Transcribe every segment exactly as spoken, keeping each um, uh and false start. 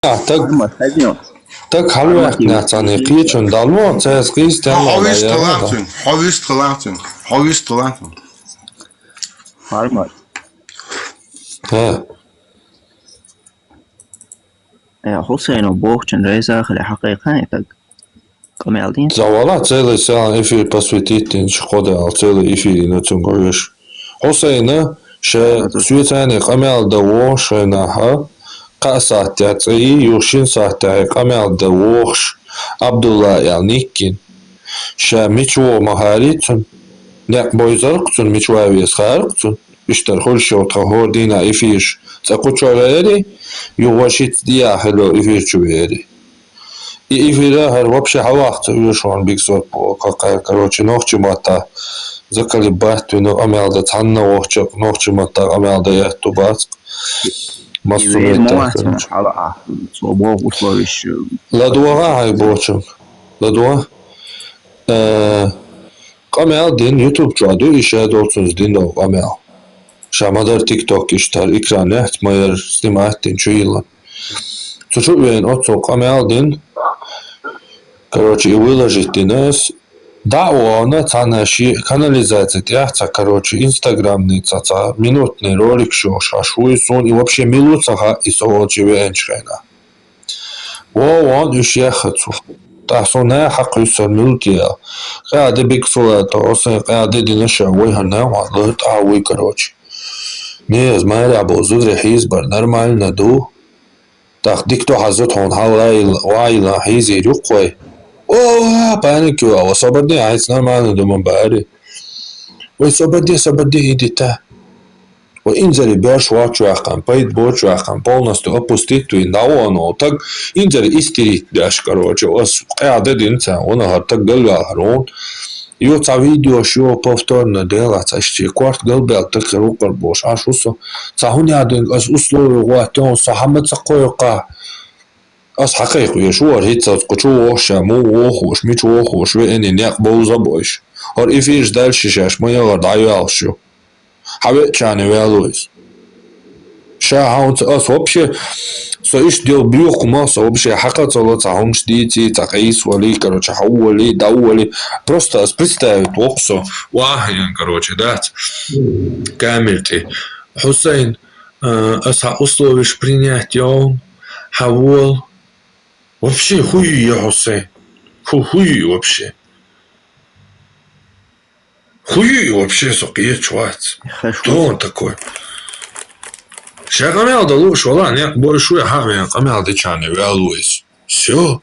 А, так, Армат, хайдин? Так, хьалваьхкинехь царна кхечун дало, цаьрца къийса тӀе Хьо вист хилацин, хьо вист хилацин, хьо вист хилацин. Армат. ХӀа. Э, Хьусайно бохучун реза хиле хьакхайкхина и таг. Къамел дин. Ца вала, целый сагӀан эфир посвятить дина, ши-кхо де аьлла, целый эфир йина цуьнга веш. Хьусайна ша соьцани къамел дан вогӀуш хенахьа, кхаа сахьтехь цӀа йий, юха шина сахьтехь къамел дан вогӀуш, Абдулла аьлла ник йина. Ша мича вогӀу ма хаьрий цунна. Некъ бовзар-кх цунна, мича ван веза хаьру-кх цунна. Иштта хуьлуш йолу тхан хӀора дийнахь эфираш цкъа кху чу веарий, юха ван шиц дӀаяхьа хилла эфир чу веарий. И эфира хӀара вообще хьаваккха ца оьшу хьуна, Бигсот, боху, кхайкха, короче, нохчийн маттахь заколебать вина къамел дан, цхьанна вахча нохчийн маттахь къамел дан аьтту бац. Массо а меттехь, короче. Хьала а, цо боху условиш. ЛадогӀа хьайн бохучунга. ЛадогӀа. Э, къамел дина YouTube чохь ду, и ша долчунца дина долу къамел. Ша ма-дарра TikTok иштта хӀара экранехь ма-ярра снимать дина чу йиллина. Цу чу а веана, оццул къамел дина. Короче, и выложить дина ас. ДӀа а вахана, цхьана шен канализаци тӀехь цхьа, короче, инстаграмный цхьа, цхьа минутный ролик йолуш хьаш вуй, суна и вообще мила ву ца хаьа, и со волчу веанчу хенахь. Вон-вон уьш яьхна цо. ТӀаккха суна наха хьакхуьссура мила те аьлла. Къаьхьа де, Бигсолата, хьо сайн къаьхьа де дина ша, вай хӀара наха лар тӀаьхьа вуй, короче. Не, ас марехь болу зударий хьийзабар нормально ду. ТӀаккха дика ду хьан зуда хьуна хьалха йилла, ван йилла хьийзийр ю-кх вай. О, паник ю, а, ва собар де, хьайца нормально ду ма баьхьарий. Вай собар де, собар де, хӀинца дита. Вай инзаре боьрша воцчу ваьккхина, пайда боцчу ваьккхина, полностью опустить вина дӀавахана волу таг, инзаре истерить деш, короче, ас къаьхьа де дина царна, вана хӀара таг галваьлла хӀара вон. Йо, цхьа видеош, йо, повторно делахь, цхьа иштта корта галбаьлла таг хир ву-кх хӀара бохуш, Ӏаш ву со. Цхьа хӀун яздина, ас условие гӀоттайо, со хьан ма ца кхойкху. Ас хьакхайкха везаш ву хӀара хӀинццалц кху чу вогӀуш, ша муха вогӀуш, мича вогӀуш, веана некъ бовза а бойуш. ХӀара эфираш дальше шаьш ма яхара дӀайоьллуш ю. Хьан веачарна ваьлла ву иза? Ша хьан ву ца, ас вообще, со иштта дела боьху ма, со вообще хьакха ца ло, цхьа хӀумаш дийций, цхьа къийса валий, короче, хьан ву валий, дӀа ву валий. Просто ас представить воккху со, вахьаян, короче, дац. Камера тӀе. Хьусайн, а, ас хьан условиш принять йо, хьан вол. Вообще, хӀун ю и, Хьусайн? ХӀу, хӀун ю и вообще? ХӀун ю и вообще, со кхеташ вац. Что он такой? Ша къамел дан лууш вала, некъ бо, шу я хьан вен къамел дичарна ваьлла ву иза. Всё.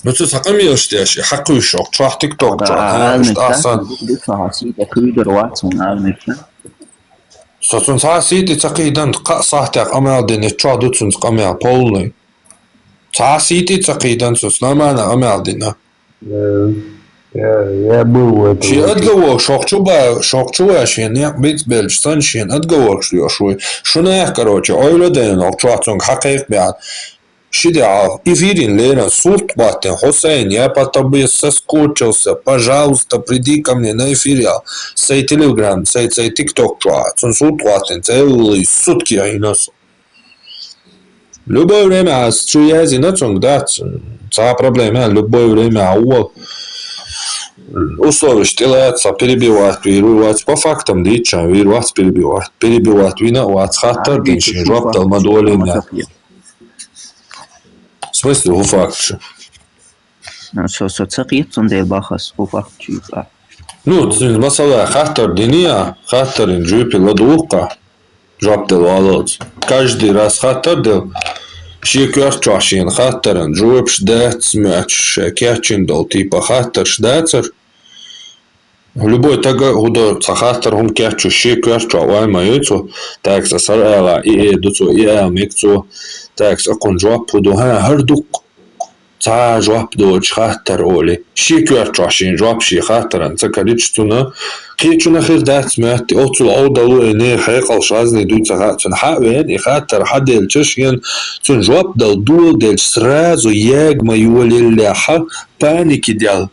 Ну, цу цхьа къамелаш деш, и хьакхуьйсуш, чохь TikTok чохь, а, иштта ахсан. Дика хьан сийта кхуьйдур вац, хьуна, а, мекхна. Со цунца сийта ца кхийдан, кхаа сахьтехь къамел дина, чохь ду цунца къамел, полный. Цхьа сийта ца кхийдан, цунца нормально къамел дина. Э, я, я был в этом. Шен отговоркаш, шох чу ба-, шох чу ван, шен некъ бицбелча санна, шен отговоркаш лоьхуш вуй. Шуна, короче, ойла дайна, чохь цунга хьакхайкхабаьхна. Ши де Ӏа, эфирин леран сурт хӀоттийна, Хьусайн, я по тобе соскучился, пожалуйста, приди ко мне на эфир, я. Сай Telegram, сай, сай TikTok чохь, цунна сурт хӀоттийна, целые сутки я йина со. Любое время ас чу яздина цунга, дац, цхьа проблема, любое время а вол. Условиш тӀелаца, перебивать вийр вац, по фактам дийцча вийр вац перебивать. Перебивать вина а вац, хаттар дина шен жоп дала ма долийна. В смысле, хӀун факт шу? Ну, со, со ца кхета, цундела боху ас, хӀун факт шу юкъа. Ну, цуьнан масала хаттар дина а, хаттаран жоьпе ладугӀу-кх. Жоп дала валлалц. Каждый раз хаттар дала, шен коьрта чохь шена хаттаран жопаш дац моьттуш, ша кечйина долу типа хаттарш дацара. Любой тага хӀун до цхьа хаттар хӀума кечйуш, шен коьрта чохь ой ма йой цо, такса сара ала, и э ду цо, и ала мега цо, такса акхун жоп хӀун ду, хӀан, хӀара ду-кх. Цхьа а жоп доцуш хаттар олий. Шен коьрта чохь шен жоп шен хаттаран ца карийча цунна, кхечунна хир дац моьтту, оццул Ӏовдало и, не хьекъалш хазний дуй ца хаьа цунна. Хьа а веана, и хаттар хьаделча шена, цунна жоп дала доладелча, сразу яга ма йолаеллехьа, паники дел.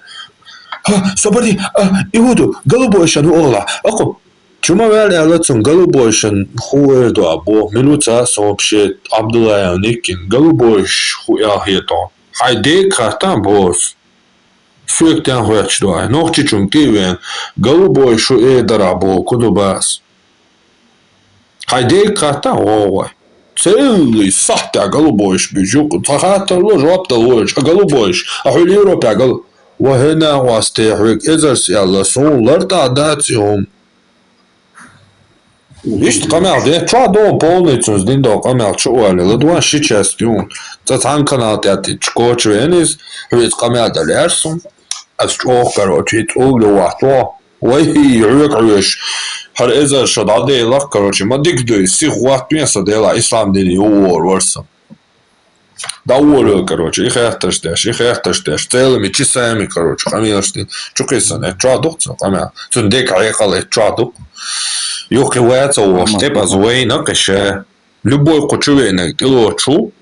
ХӀа, собар де, а, и хӀун ду, голубой шан ву олахь, акху. Чу ма ваьлла аьлла цунна, Голубойшан хӀу эр ду а бо, мила ву ца сообщить Абдуллаев Никин, Голубойш хӀу аьлла хетон. Хьай дег хаттан бос. Соьга тен хоьттуш ду хьай. Нохчичунга тӀе а вен, Голубойш хӀу эр дара бо, куду бас. Хьай дег хаттан вогӀой. Целый сахьтехь Голубойш буьжу. Тхан хаттар ло, жоп дала волчу. А Голубойш, а хьуьлу Европехь гал-, ва хӀенан гӀоьсте хьоьга эзарс аьлла, суна лартӀахь дац и хӀума. Иштта къамел де, чохь догӀу полный цунца дина догӀу къамел чу а валийла, дуан ши час юн. Ца цхьана канал тӀе тӀе чу коча веана иза, хьоьца къамел дан лаьара суна. Ас чӀогӀа, короче, и цӀугла вахьто. Вай, хьоьга хьоьжуш, хӀара эзар ша дӀаделахь, короче, ма дика дуй, сиха хӀоттавен сан делахь, ислам дин ювор вара сан. ДӀаволавелла, короче, и хетташ деш, и хетташ деш, целыми часами, короче, къамелаш дина. Чу кхийсана, э, чохь ду-кх цо къамел. Цуьнан дега хьекъал, э, чохь ду-кх. Юххе ваца вохуш, тӀе база вайна кхин ша. Любой кху чу веанарг тӀелоцу,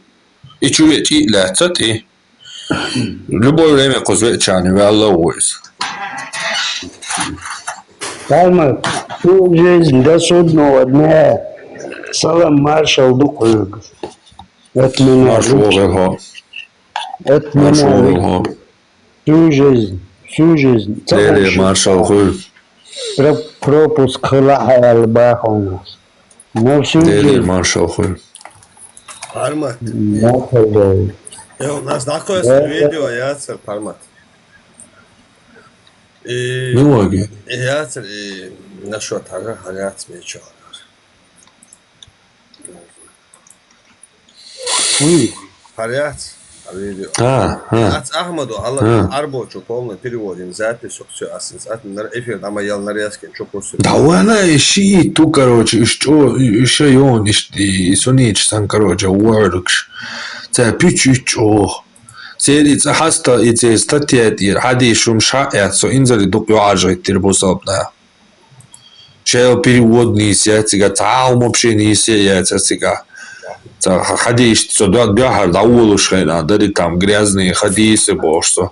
и чу веача и лаьцна тӀе. Любое время кхуза веачарна ваьлла а ву иза. Пальма, всю жизнь до судного дня. Салам, маршал ду хьоьга. От меня лично. Маршал вогӀу хьо. От меня лично. Всю жизнь, всю жизнь. Ца хууш. Маршал хуьлда. Про-, пропуск хила хьаьлла баха у нас. На всю жизнь. Маршал хуьлда. Пармат. Маршал хуьлда. Йо, нас дӀакхоьссина видео яцара, Пармат. И... Ну, окей. Яцара, и нашо тхьагара хьагац мечо. Уй. ХӀара яц, хӀара видео. А, а. Ац Ахмаду хьала, а, Ӏарбочу полный переводин запись укх цу асинца. Атнара эфир дӀа ма ял нарезкин чу курсур. Да вала и шиит ту, короче, иш чӀо, и, и ша йон, иш, и, и сунича сан, короче, вуьргаш. Ца пич ич чӀо. Церан и цӀа хьаста, и церан статья тӀера хьадийшум ша эц, со инзаре дукха йоӀаржийтира бусалба нах. Шел перевод нийса яц цигахь, цхьа а хӀума вообще нийса яц цигахь. Цхьа ха-, хьадийшта со до-, дуьххьара дӀаволуш хенахь, дара и там грязные хадисы бохуш со.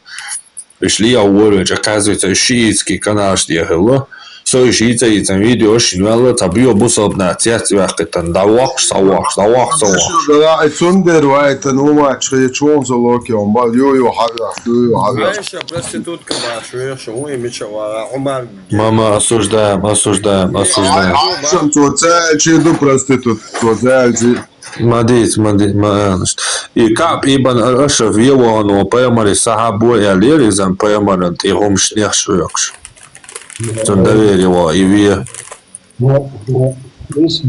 Уьш леха волавелча, оказывается, уьш шиитский каналаш тӀе хилла. Со уьш йийца-йийцан видеош йина ваьлла, цхьа боьха бусалба нах цец ваьккхийтина, дӀавоккхуш, схьавоккхуш, дӀавоккхуш, схьавоккхуш. Цундела вай, цундела вай, тан хӀумачу хьечу вон со локе он бал, ю-ю хьавех, ю-ю хьавех. Айша проститутка баш вехаш, вуй мича вара, Умар. Мама, осуждаем, осуждаем, осуждаем. Ай, Ай, цо цаьлчи ду проститутка, цо цаьлчи. Ма дийца, ма ди-, ма аьлла. И Каъб ибн Ашраф ве вахана ван пайхамаре сахьаб ву аьлла, лера иза пайхамаран тӀе хӀумаш нехаш вехаш. Цунна доверие ван, и ве.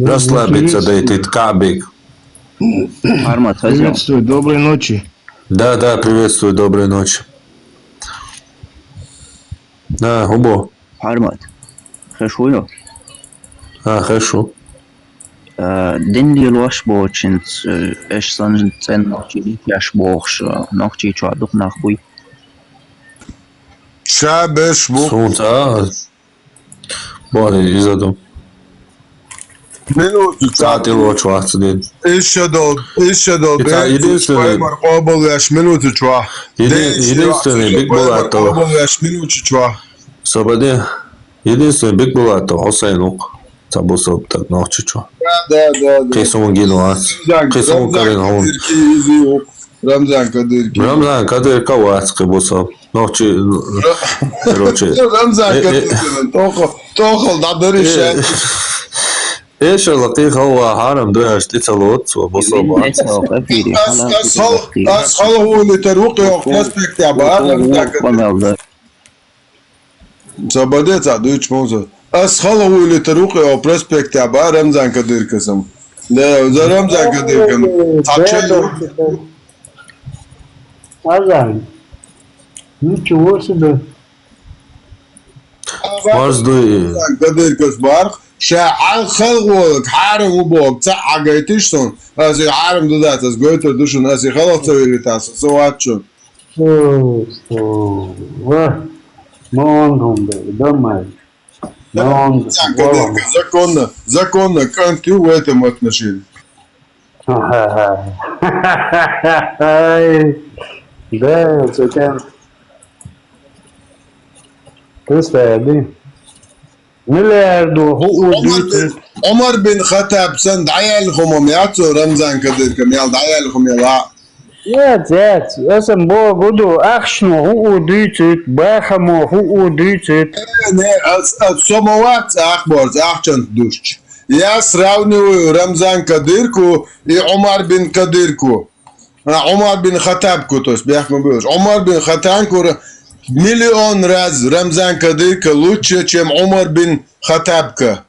Расслабиться дайтийта Каъбига. Армат, хозяин. Приветствую, доброй ночи. Да, да, приветствую, доброй ночи. Да, хӀун бу? Хьармат. Хеш вуй? А, хеш ву. Э, дин лелош боцчунца, э, эш санна цӀена нохчий дитеш бохуш, э, Нохчийчохь дукха нах буй? Ша беш бу. Суна цӀа а, боху иза ду. Минута цӀа тӀелоч вац дин. Ишшадол, ишшадол, и цӀа бен единственный, пайхамар къобалвеш минута чохь. Еди-, единственный Бекбулатов. Къобалвеш минута чохь. Собаде. Единственный Бекбулатов Хьусайн ву-кх, цхьа бусалба стаг Нохчийчохь. Да, да, да, да. Кхин суна гина вац. Рамзан, кхин суна карина хьуна. Кадырки иза ву-кх. Рамзан Кадырки. Рамзан Кадырка вац кхин бусалба. Нохчи, короче. Рамзан Кадыркина, тохал, тохал, да, дариша. Эшала кхин халва хьарам ду аьлча тӀе ца лоцу, бусалба вац. Ас, ас хал-, ас хала вуьйлитар ву-кх йоккха проспекте бара, Рамзан Кадырка. Ца баде ца дуьйцу муза. Ас хала вуьйлитар ву-кх йо проспекте бара Рамзан Кадыркасам. Да, за Рамзан Кадыркам. Ца чай. Азан. Ничего себе. Марз дуй. Рамзан Кадыркас барх. Ша хьан хала волаг хьарам ву боху ца хьагайтиш сон. Ас и хьарам ду дац, ас гойтур ду шуна, ас и халах ца вуьйлитас, со вац шуна. Что, что? Ва, ма онда хӀума ду, ма онда. Ма онда. Рамзан Кадырка законно, законно кӀант ю в этом отношении. Ай, да, цу тӀе. Представь, да? Миллиардо хӀуъу Ӏумар бин, дуьйцуьйту. Ӏумар бин Хаттаб санна дӀаяьлла хӀума ма яц цо, Рамзан Кадырка мел дӀаяьлла хӀума яла. Яц, яц. Аса богу ду, ахчано хӀуъу дуьйцуьйту, бахамо хӀуъу дуьйцуьйту. Э, не, ас, ас со ма вац ахборца, ахчанца душча. Я сравниваю Рамзан Кадырку и Ӏумар бин Кадырку. А, Ӏумар бин Хаттабку, то есть, бехк ма боьлуш. Ӏумар бин Хаттабкура миллион раз Рамзан Кадырка лучше, чем Ӏумар бин Хаттабка.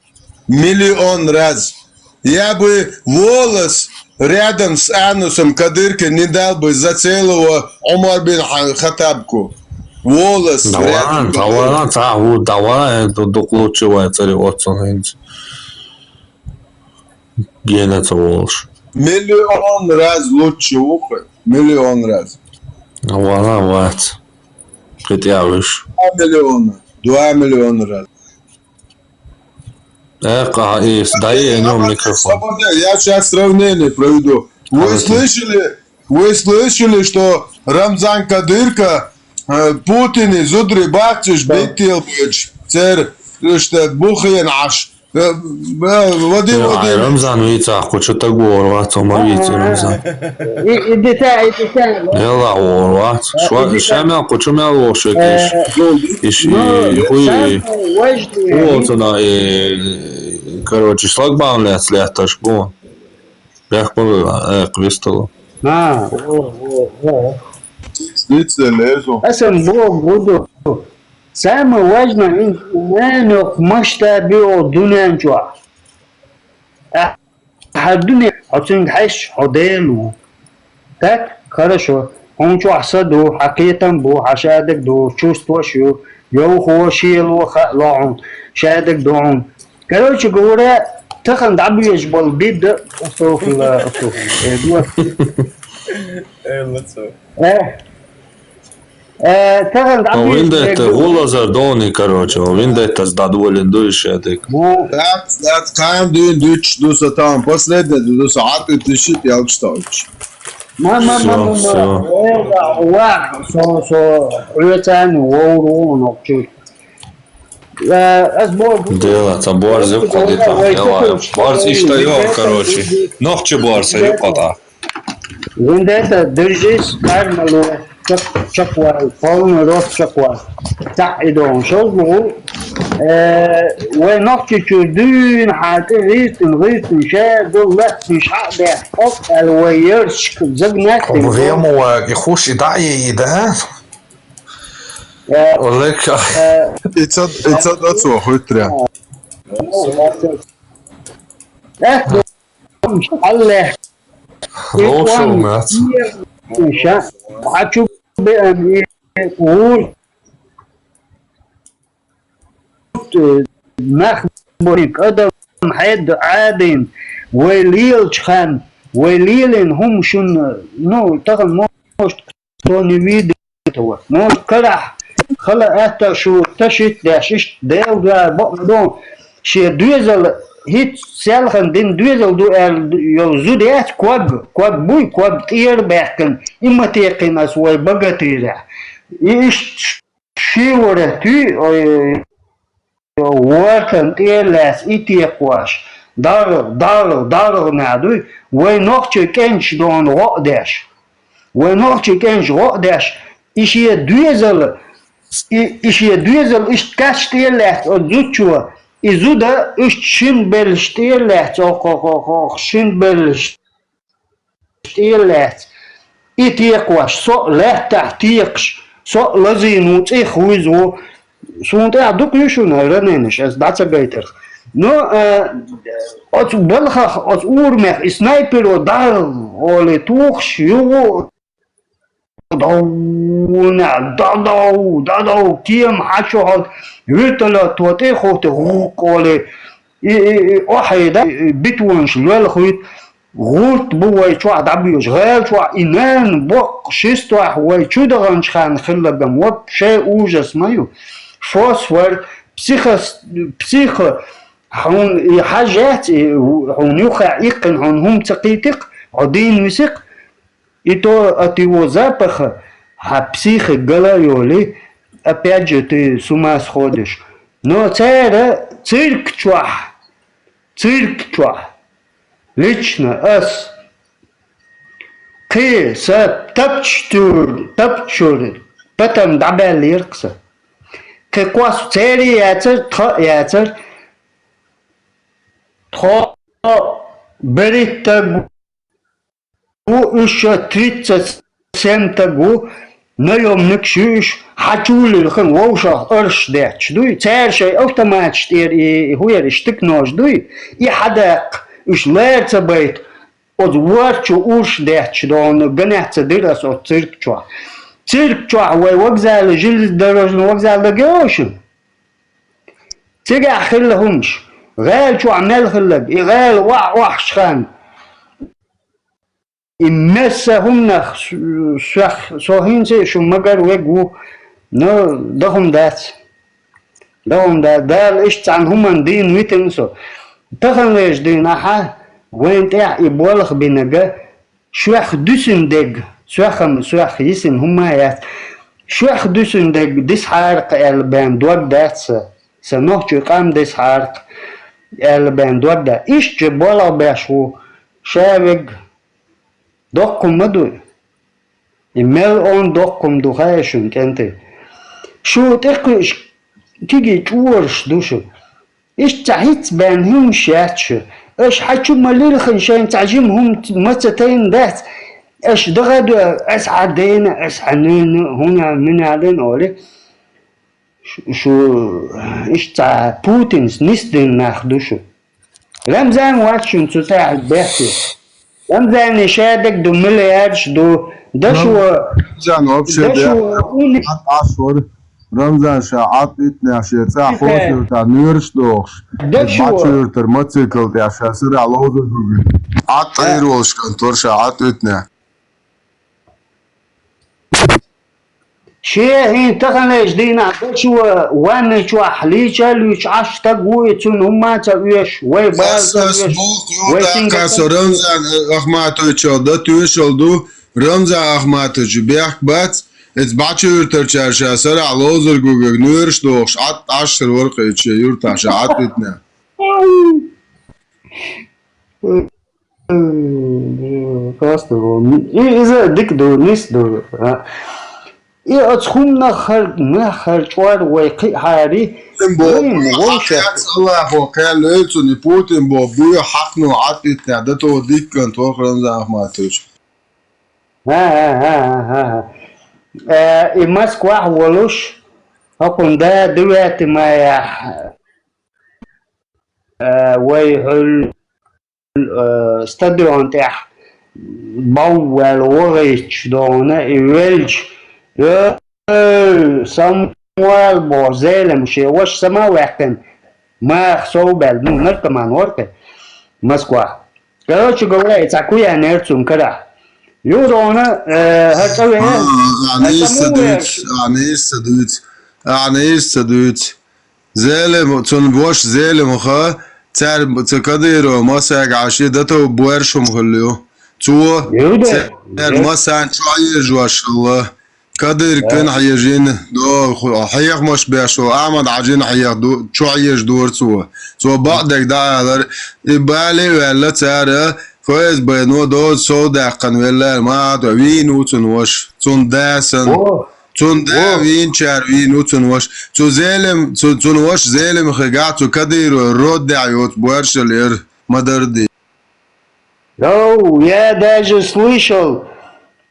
Миллион раз. Я бы волос рядом с анусом Кадырка не дал бы за целого Ӏумар бин Ха-, Хаттабку. Волос рядом. Давай, давай, цхьа хӀу, давай, ду-, дукха лучше вай цари оццун хӀинца. Гена ца волуш. Миллион раз лучше ву хӀу. Миллион раз. Вала вац. Кхин тӀе а вуьш. Два миллиона. Два миллиона раз. Э, кхаъ, ис, дай я нём микрофон. Я сейчас сравнение проведу. Вы слышали, вы слышали, что Рамзан Кадырка, э, Путин и зударий бахчаш биттел бич, цер, что бухен аш. Э, э, Вадим, Ай, Вадим. Рамзан вийцахь, кху чу таг вогӀур вац, ма вийци, Рамзан. И, и дитя, и дитя. Ялла вогӀур вац. Э, шо, и дитя. Ша мел, кху чу мел вогӀуш векиш. Э, иш, ну, и, хуй, самое важное. О, цана, и, короче, шлагбаум лаьцна лаьтташ бу. Бехк ма бу, э, квистало. А, о, о, о. Лица лезу. Аса богу ду. Самое важное, хӀинца маьнех масштабе йолу дуьнен чохь. Ахьа дуьне, хьо цуьнга хьаьжча, хьо Дела ву. Так? Хорошо. Хьуна чохь са ду, хьан кхетам бу, хьан шадерг ду, чувстваш ю, йовхо, шело, хаа ло хьуна, шадерг ду хьуна. Короче говоря, тахана дӀабоьжуш болу бидда, астагфируллах, астагфируллах. Э, гуо. Э, лацо. Э. Э, тахана дӀа О, виндетта, гӀулазар дони, короче, о, виндеттас дӀадолийна ду и шадерг. Дац, дац, кхана дуьйна дуьйцуш ду со там, последний ду со, Ӏатуьйтуш, ялгаш тоьлуш. Ма, ма, ма, ма, ма. Всё, всё. Э, ва, со, со, хьоьцарна вовр ву нохчий. Э, ас боху. Дела, ца борз юккъе ди тахь, вай дела. Борз иштта йо, короче. Нохчи борз юккъе тахь. Виндетта, держись, кармало, чак-, чаквал, полный рост чаквал. Цхьаъ и догӀун шозлагӀа, э, вай Нохчийчуьра дуьйна хьан тӀе гӀиртина, гӀиртина, ша ду латтанаш хьа а баьхна, оп, аьлла вай яршка загнать. Обу вема вай, и хуш, и дӀа а йий, и да? Э, Олег. Э, и ца, и ца дацо, хуьттаря. Э, Алле. Лошу мац. Ша, хьан чу беан и вуй. Нах боху, адам хьед Ӏадин, вай лелачу хан, вай лелин хӀума шуна, ну, тахана, может, кто не видит этого. Может, карахь, хала атта шу ташит деш, иштта Делан дуьхьа бакъ ма ду, шен доьзал, хӀинца селхана дина доьзал ду аьлла йолу зуда яц ког, ког буй, ког тӀера баьккхина, и ма текхина ас вай богатырехь. И иштта ши вара туьй, ой, Вортан тӀера лаьцна и текхош, даргӀа, даргӀа, даргӀанехь дуй, вай нохчий кӀенташ дона гӀо а деш. Вай нохчий кӀенташ гӀо а деш, и шен доьзал, и, и шен доьзал иштта кач тӀера лаьцна оцу зудчо, и зуда иштта шина беллаш тӀера лаьцна, ох, ох, ох, ох, шина беллаш тӀера лаьцна. И текхош, со а лаьттахь текхаш, со а лазийна ву, цӀих вуьзна ву. Суна тӀехь дукха ю шуна раненаш, аса дӀа ца гайтарх. Но, э, оцу балхах, оцу урамех и снайперо дӀа олий тухуш, югӀу дов, нах, дадов, дадов, кема хьан чохь, вертолёт тӀе хӀутту, гӀуккъ олий. И, и, и, охьа, да, и, и, бетонаш лоьлхуьйту, гӀурт бу вай чохь дӀабоьжуш, гӀала чохь и нана боккха шестохь вай чу даханчу хенахь хилларг-м вообще ужас ма ю. Фосфор, психос-, психо, хьуна и хьажац, и, хьуна юххехь иккхина хьуна хӀума ца кхийтира, хьо дийна висира, и то от его запаха хьан психика гала а йолий, опять же, ты с ума сходишь. Но цара цирк чохь, цирк чохь, лично ас, кхин са тапчтур, тапчур, патам дӀабаьллера-кх са. Кхин кхосса церан яцара, тха а яцара, тхо берхӀиттаг ву, уьш ша тридцать семь стаг ву, наемникаш ю уьш, хьан чу лилхина вовшах арш детташ дуй. Цара шайн автоматаш тӀера и, и хӀун яра, и штыкаш дуй, и хьадаккха, уьш лара ца байта, оцу ворчу урш детташ догӀу, ганехь ца дира ас оцу цирк чохь. Цирк чохь вай вокзале, железнодорожный вокзал дага йогӀу шуна? Цигахь хилла хӀумаш, гӀала чохь мел хилларг, и гӀала охьа охьуш хан. И месса хӀуманах с-, сох-, со хӀинца а шу магар вег ву, но даха хӀума дац. Даха хӀума дац. Дала иштта цхьана хӀуманна дийна витина со. Таханлерчу дийнахьа вайна тӀехь и болх бинарг, шоьх дуьсина дерг, соьх-м, соьх йисина хӀума а яц. Шоьх дуьсина дерг дисхьара-кх аьлла бен дог дац сан. Сан нохчийн къам дисхьара-кх аьлла бен дог дац. Иштта болх беш ву ша вег. Доккха хӀума ма ду и. И мел онда доккха хӀума ду хаьий шуна, кӀентий? Шу тӀекхуьуш кегий чӀораш ду шу. Иштта цхьа хӀинца бен хӀумаш яц шу. Аша хьан чу ма лилхина шайна цхьа жима хӀума ма ца тайна дац. Аша даха а ду, аса хьан дена, аса хьан нуьйна, хӀуна, муьна дина олий. Шу, шу иштта цхьа Путинца нисдина нах ду шу. Рамзан вац шуна цу тӀехь бехке. Рамзане ша дерг ду, миллиардаш ду. Дашо, Рамзан вообще дашо бехк уни- Ӏад Ӏаш вара. Рамзан ша Ӏад итнехь шен цӀа хӀокху юьртахь нуьраш дохуш. Дашо. Бачу юьртара мотоцикл тӀехь ша сарахь ловзар ду. Ӏад тӀера волуш кантор ша Ӏад итнехь. Шен хӀинца таханлерчу дийнахь дашо ванна чохь лийча а луьйчу Ӏаш стаг ву и, цунна хӀумма а ца оьшу, вай бала ца оьшу, вай сингаттам а. Рамзан Ахматовичал дан тоьшалла ду, Рамзан Ахматович бехк бац, эца бачу юьртарчара ша сарахь ловзар гугаг нуьраш дохуш, Ӏад Ӏаш сар вара кхечу юьртахь ша Ӏад итнехь. Кастур, и иза дика ду, нис ду. А. И оцу хӀуманах хӀара, нах хӀара чӀор вай кхиъхьари, Путин бо вайн вовшах. Аллахо кхел лоьцуни Путин бо буй хьакхно Ӏад итнехь дато диккан тоху Рамзан Ахматович. Ха-ха-ха-ха-ха. Э, и Москвахь волуш, хӀокхунна да девятый мая, э, вай хьуьл э, стадион тӀехь бовваьлла вогӀийча догӀуна и велча, э, Самуэл боху Зелим шен ваша сама а ваьккхина, маха совбаьлла, ну, наркоман вара-кх Москва. Короче говоря, и цхьа куьян яра цунна карахь. Юха догӀуна, э, хӀара цӀа веа, хӀара цӀа муха веара? Ахьа нийса ца дуьйцу, ахьа нийса ца дуьйцу. Зелим, цунна ваша Зелимха, цаьрца Кадырова Масага Ӏаш и датов боьрша хӀума хилла ю. Цо цаьрца Масана чу Ӏежош хилла. Кадырга кхин хьежина, до, хьехамаш беш ву, Ахьмад Хьаьжина хьеха ду, чу Ӏежа дора цо. Цо бакъдерг дӀаалара, и бале а ваьлла цара, ФСБ-но доза сов даьккхина велла, ма а до, вийна ву цунна ваша, цунна да санна. Цунна да вийначара вийна ву цунна ваша. Цу Зелим, цу, цунна ваша Зелим хигахь цу Кадыровн роддехь йоцу боьршалла яра, ма-дарра дийна. Йоу, я даже слышал,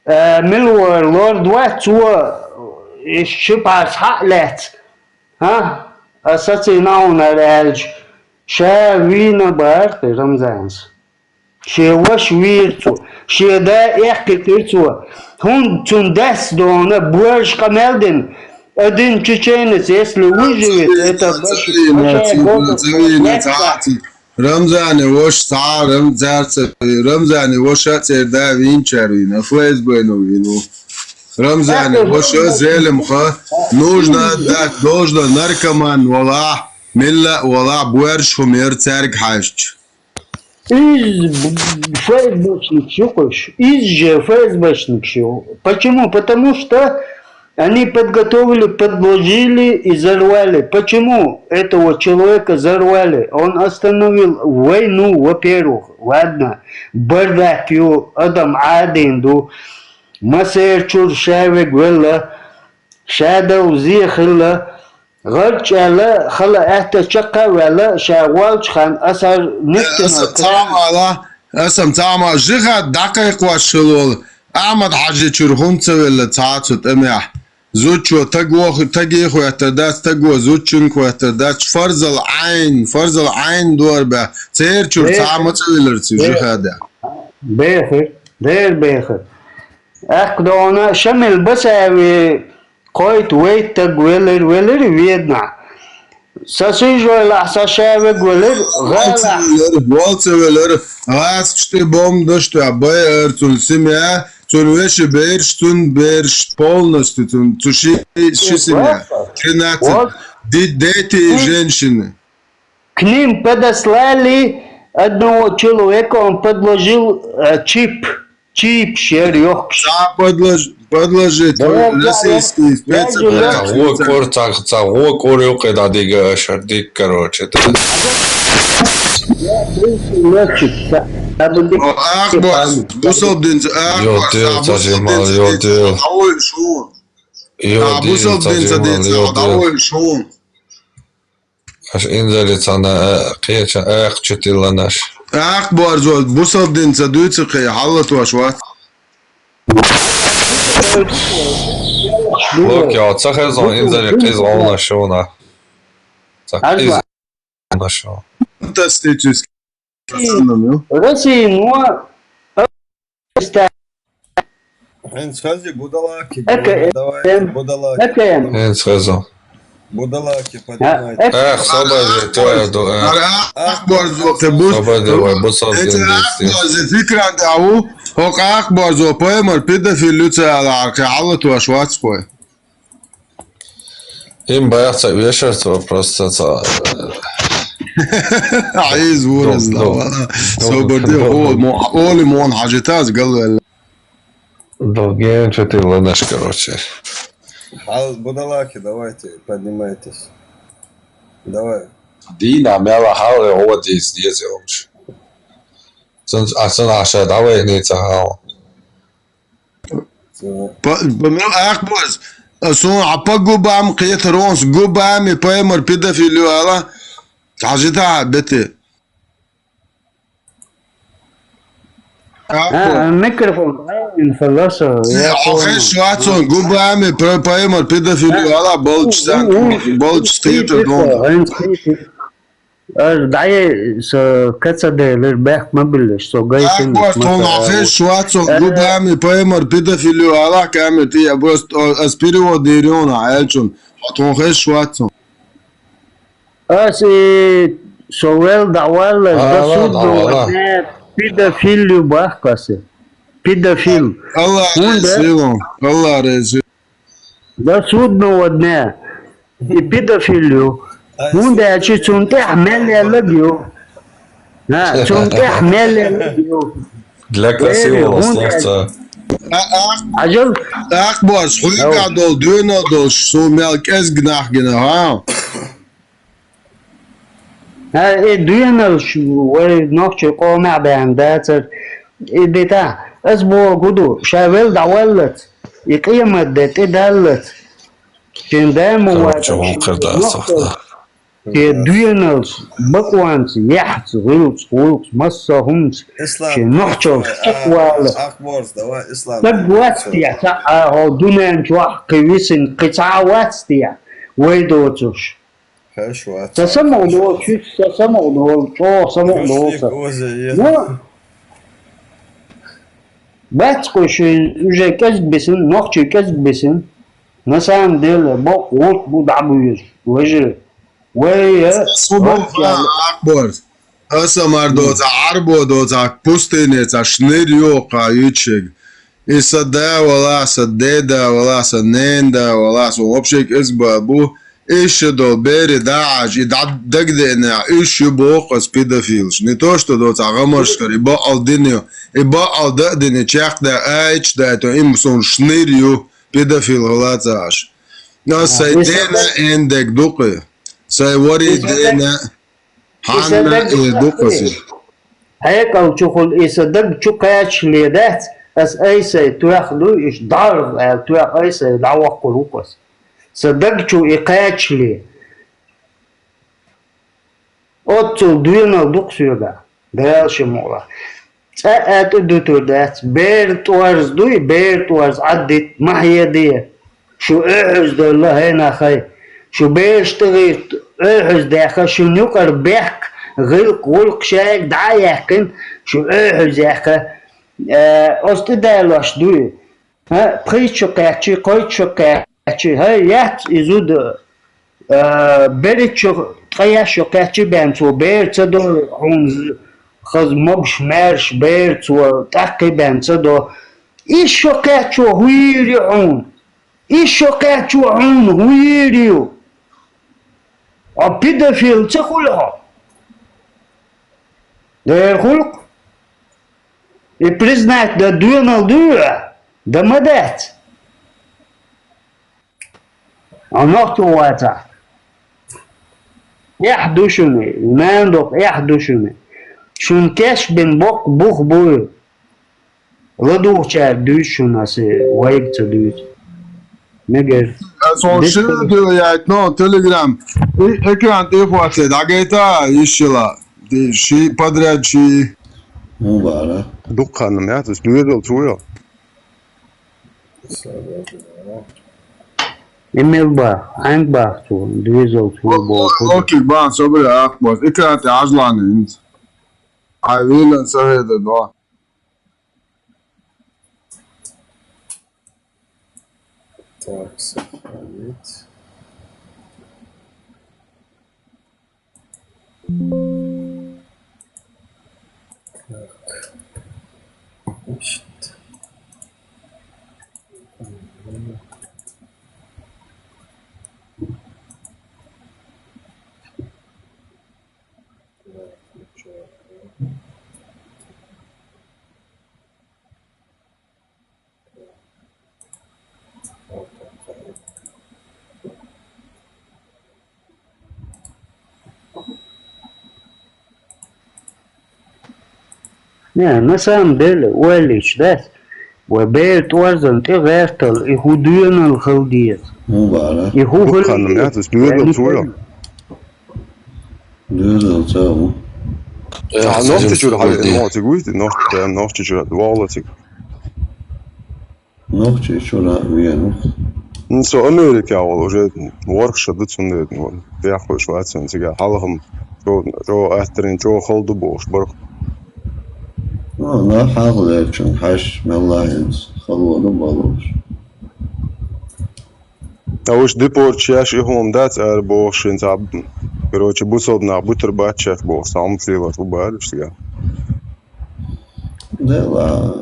э, мила вара лорд вац цо, и ши пхьарс хьа а лаьцна. ХӀа? Аса саций наунара аьлча, ша вийна бара-кх Рамзанца. Шен ваша вийра цо, шен да эккхийтира цо. ХӀунда цунна дас дона, боьрша къамел дина. Один чеченец, если выживет, это ваша гордость. Рамзане ваша цхьа, Рам-, цаьрца, Рамзане ваша а церан да вийначара вийна, ФСБ-но вийна ву. Рамзане ваша Зелимха, нужно отдать должное, наркоман валахь, милла а валахь, боьрша хӀума яра цаьрга хьаьжча. Иза б-, ФСБшникаш ю-кх уьш. Иза же ФСБшникаш ю. Почему? Потому что Они подготовили, подложили и взорвали. Почему этого человека взорвали? Он остановил войну, во-первых. Ладно, бардак ю, адам Ӏадин ду. Масер чур шавег велла, шадал зе хилла, гӀарчӀала хала атта чакхавала, ша валчхан асар Э, нефтяной аса кран. Цамала, аса цама жиха дакъайкъваш шилвал. Ахмад Хажи чур хунца велла цацу тӀемя. Зучо таго, таги хватта дац, таго зучин хватта дац. Фарзал Айн, Фарзал Айн дуар бя. Цер чур Бе-, цама цавеллар ци бе-, жихада. Бехир, дер бехир. Ахкдона Шамил Басави Кхойт вейтаг велир, велир ведна. Сасыжойла сашавег велир, гала. Волцевелер, гӀаскчти бомдашта бай арцун семья, цун веши берш, цун берш полностью, цун цу ши, ши семья. Тринадцать. Вот. Ди-, дети и женщины. К ним подослали одного человека, он подложил, э, чип. Чип шер йохкш. Ца подлож-, подложить, да, российский спецоперация. Ца гъо кор, ца, ца гъо кор юкъе да дига ашар дик, короче, да. О, Ахбар, бусалдин, Ахбар, йо, ца дил, бусалдин, ца дил. Йо, дил. Авой шун. Йо, а, дил, бусалдин, ца дил, ца дил, йо, дил. Авой шун. Аш инзалицана, э, кхеча, э, хчутилла наш. Ахбарзо, бусалдинца дуйцу кхе, хьаллатваш вац. Локи, а ца хезон инзали къиз гъовна шуна. Ца къиз гъовна шуна. Фантастический. Россия, ну, ХӀинц хези будалаки, давайте, будалаки. ХӀинц хезо. Будалаки, поднимайте. Эх, собазе, твоя ду, эх. Ахбарзо, хе бус. Собазе, вай, бусал. Эти ахбарзе, фикран даву, хок ахбарзо, поймар, педофил люцала, архи, хьаллатваш вацхой. Им баягъ ца вешар ца вопрос ца, ца. Айз вураз лава. Собарди, о, мо-, оли мон хажитаз галвел. Долгенча ты ланаш, короче. Хал, будалаки, давайте, поднимайтесь. Давай. Дина, мяла хал, э, о, дис, дис, э, омш. Сан, а сан аша, давай, не ца хал. По, по, ну, ах, бос. А сун, а по губам кхетаронс, губами поймар педофилю ала. Хажита бети. А, микрофон, а, инфаласа, я понял. Охеш ватсон, губами поймар педофилю ала, болчсан, болч кхетарон. Ар дӀай со кацаделар бехк ма биллаш, со гайсин. Тон хеш ватсон, губами поймар педофилю ала камер ти, я просто, о, аз перевод дирёна, элчун. Тон хеш ватсон. Ас и совел давала, а, да, судно, давала. Педофилю бахкасе. Педофил. Аллах резилон, Аллах резилон. Да судного дня. И педофилю. ХӀунда аьлча цунна тӀехь мел яьллаг ю. ХӀа, цунна тӀехь мел яьллаг ю. Для красивого словца. Хьажал. Ахбаш, хьуьга дол, дуьйна дол, со мел кӀезиг нах гина, хӀа? ХӀа, и дуьйналш вай нохчий къомехь баьхна дацар. И дита, ас боху ду, ша вел дӀаваллац, и къемат де тӀедаллац. Шен даьма вац, шен дуьйналш бакъонца, яхьца, гӀуьллуц, гӀуллакхца, масса хӀуманца, шен нохчалц чекхвала. Стаг вац те, цхьа а хьо дуьнен чохь кхин висина, кхин цхьа а вац те, вай доцуш. Хеш вац. Сан самукъа долу, чуьра сан самукъа долу, чӀогӀа самукъа долу сан. Ну, бац кху шуьйра уже кӀезиг бисина, нохчий кӀезиг бисина. На самом деле, бокъ гӀуллакх бу дӀа буьйцуш, вежарий. Вай, э, Ахбор, аса мара доцахь, Ӏарбо доцахь, пустыне ца шнир йохка юьтшиг. И сан да вала, сан деда вала, сан нен да вала, сан вообще кӀезиг ба бу. Иша долу бери дӀа Ӏаш, и дӀа дагадеънехь, уьш ю боху аса педофилаш. Не то, что доцахь гӀамаршкара, и бакъал дина ю, и бакъал дан а дина, чекхда, айча дайто, им суна шнир ю. педофил хӀалаца аш. Но сай дена эндег дукъы. Сай вари дена хьанна э дукъы си. Хьекъал чухула и са даг чу кхачале дац, ас айсай тоьх ду, иш дӀарв аьлла тоьх айсай дӀаваккхур ву ас. Са даг чу и кхачале. Оццул доьнал дукха соьга, Дала ши мукъла. ЦӀа а тӀе дутур дац, бер тӀорз дуй, бер тӀорз Ӏаддит, ма хьеде. Шу Ӏуьхьуьз долла, хӀай нахай. Шу бераш тӀагӀийрт Ӏуьхьуьз даьха, шун юкъара бехк, гӀилкх, гӀулкх шайга дӀа а яьккхина, шу Ӏуьхьуьз яьха. Э, оцу тӀе далош дуй. ХӀа, пхийтта шо кхаьччи, кхойтта шо кхаьччи, хӀай, яц и зуда, а, берриг шо, ткъаь яьсса шо кхаьччи бен цо бер ца до, хьуна з-, хаза могуш, маьрша бер цо тӀаккхий бен ца до. Исс шо кхаьччо хӀун йийр ю хьуна? Исс шо кхаьччо хьуна хӀун йийр ю? Хьо педофил ца хуьлу хьо? Дера хуьлу-кх. И признать дан доьнал дуй хьо? Дан ма дац. Хьо нохчо вацахь. Эхь ду шуна, нана доккха эхь ду шуна. Шуна кечбина боккха бух буй. ЛадугӀучаьрга дуьйцу шуна аса, вайга ца дуьйцу. Мегар. Ас хьуна ши видео яйтина, но, Telegram. И экран тӀе хӀоттаде, дӀагайта, йиш йила. Ди-, ши подряд, ши. Ну, бара. Дукха ханна яц, ас доьзал цо йо. И мел бах, хьаьнга бах цо, доьзал цо боху. Окей, бан, собри, ах, бос. Экран тӀе Ӏажлана хӀинца. Ай, вилан сахеда, но. Так, сохранить. Так. Значит. Не, на самом деле, ойла йича дац, вай бер тӀорзан тӀе гӀертал, и хӀун доьнал хила деза. Ну, бара. И хӀун хила деза. Дукха ханна яц, ас доьзал цо йо. Доьзал цо ву. Эх, а Нохчийчуьра хьажа, Нохчийчуьра вуйти, Нохчийчуьра, валлахӀи. Нохчийчуьра веана. М, со Америкехь волу уже ворхӀ шо ду, цундела вон яххуьйш вац вайн цигахь хьалха-м, чӀо, чӀо аттарийн чӀо хала ду бохуш барх. Ну, нах хьалха лерчун хьаьжча, мелла а хӀинца хало ду балуш. Ткъа уьш депорташ еш и хӀума дац ара бохуш, хӀинца, короче, бусалба нах бутар бац шаьш бохуш, цхьа хӀума лелош бу бара уьш цигахь. Дела,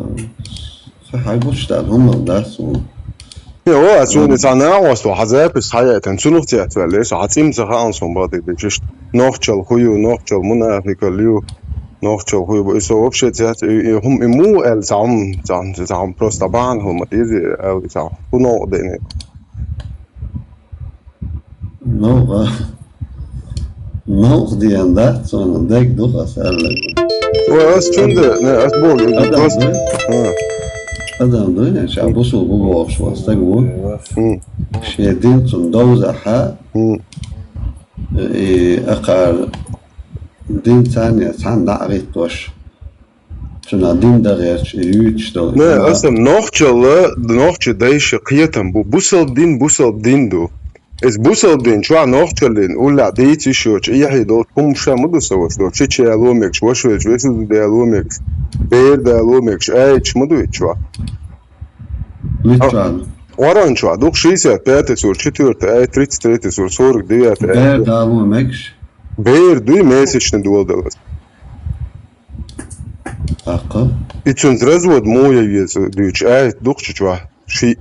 сан хьайгучу дан хӀумма дац ву. Не, о, а цуьнан цхьа накъост ву, хьан запись хьаяйтина, цунах цецваьлла, со хьан цӀим ца хаьа суна бакъдерг дийцича. Нохчалла хӀун ю, нохчалла мунафикалла ю, нохчалла хӀун ю, и со вообще цец, и, и хӀума, и муха аьлла цхьа хӀума, цхьа хӀума, цхьа хӀума просто бахьана хӀума, иза аьлла цхьа хӀума, хӀун новкъа деана. Новкъа. Новкъа деана дац, цунах дерг ду аса аьлларг. Ой, ас чунда, не, ас боху, Адам просто дуй? А. Адам дуй, ша бусулба бу бохуш ван стаг ву. М. Шен дин цунна довзахьа, М. и акхар дин царна цхьаьна дӀа а гӀиттош. Цунах дин дан гӀерташ, и юьйцуш долу. Не, аса нохчалла, нохча дайша кхетам бу. Бусалба дин, бусалба дин ду. Иза бусалба дин чохь нохчаллин уллехь дийца йиш йоцу, эхье долчу хӀума ша ма ду сан ваша, долчу чечен ало мегаш, ваша велча вешан зуда ало мегаш, бер дало мегаш, аьлча ма ду и чохь. Мичахь? Къоран чохь ду-кх шестьдесят пятая сура, четвёртая аят, тридцать третья сура, сорок девятая аят. Бер дало мегаш? Бер дуй месячный доладалаз. ТӀаккха? И цуьнца развод муха ян веза дуьйцу, аят ду-кх чу чохь, шиъ.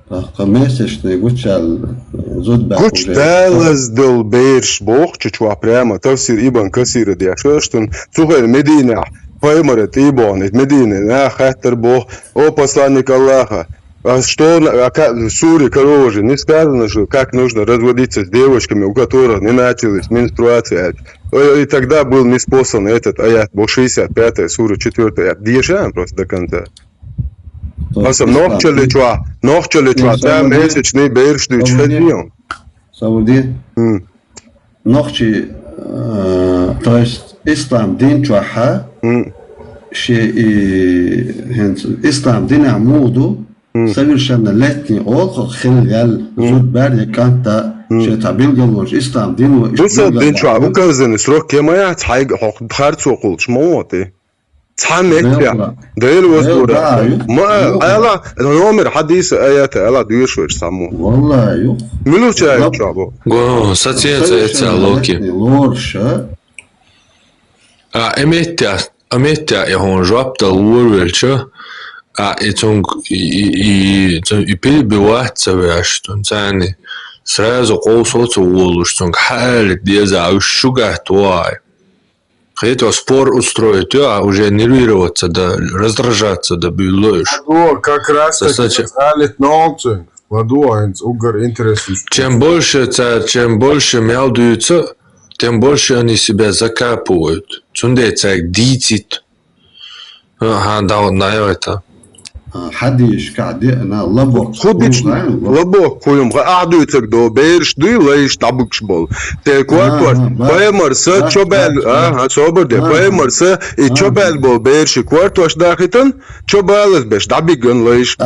ТӀаккха месячный гучаьлла зуда баьхка уже. Гучдалаз долу бераш боху чу чохь прямо, тафсир Ибн Касира деш, аша цунна, цу хенахь Мединехь, пайхамара тӀе а бахана, и Мединан наха хаьттар боху, о, посланник Аллаха, А что, на- а ка- в суре, короче, не сказано, что как нужно разводиться с девочками, у которых не начались менструации. А, и тогда был ниспослан этот аят, был шестьдесят пятая сура, четвёртый аят. Дешаем просто до конца. Просто нохчали чё, нохчали чё, там месячный берш дюч ходил. Савуди. Нохчи, э, то есть ислам дин чухьа, ши и хинц ислам дин амуду, совершеннолетний олхо хил ял, зуд бар я канта, ши табил галош, ислам дин ва Бусад дин чухьа, указанный срок кемая, цхайг хох харцо кулч, моти. Цхьа меття. Дел воз бура. Ма, ала, номер хадис аят, ала дуйш веш саму. Валлахи, ю. Милуч аят чабо. Го, сатья, сатья, локи. Лорша. А, эмеття, эмеття, я хон жоп дал вор велча. А, и цунг, и, и, и, цунг, и перебивать ца вяш, тун цани. Сразу кол соцу волуш, цунг, хали, деза, уж шугат вай. Хето спор устроить, а уже нервироваться, да, раздражаться, да, билоешь. Ладу, как раз таки Достаточно. Залит нолцинг. Ладу, айнц угар интересный. Чем больше, ца- чем больше мялдуются, тем больше они себя закапывают. Цунде цаек дицит. Ага, да, вот, да, это. Хадиш кади на лабо. Худич лабо куюм. Ха, ахдуй цак до берш дуй лайш табукш бол. Те куартуаш. Паймар са чобел. Ага, собар де. Паймар са и чобел бол берши куартуаш дахитан. Чобелас беш дабиган лайш.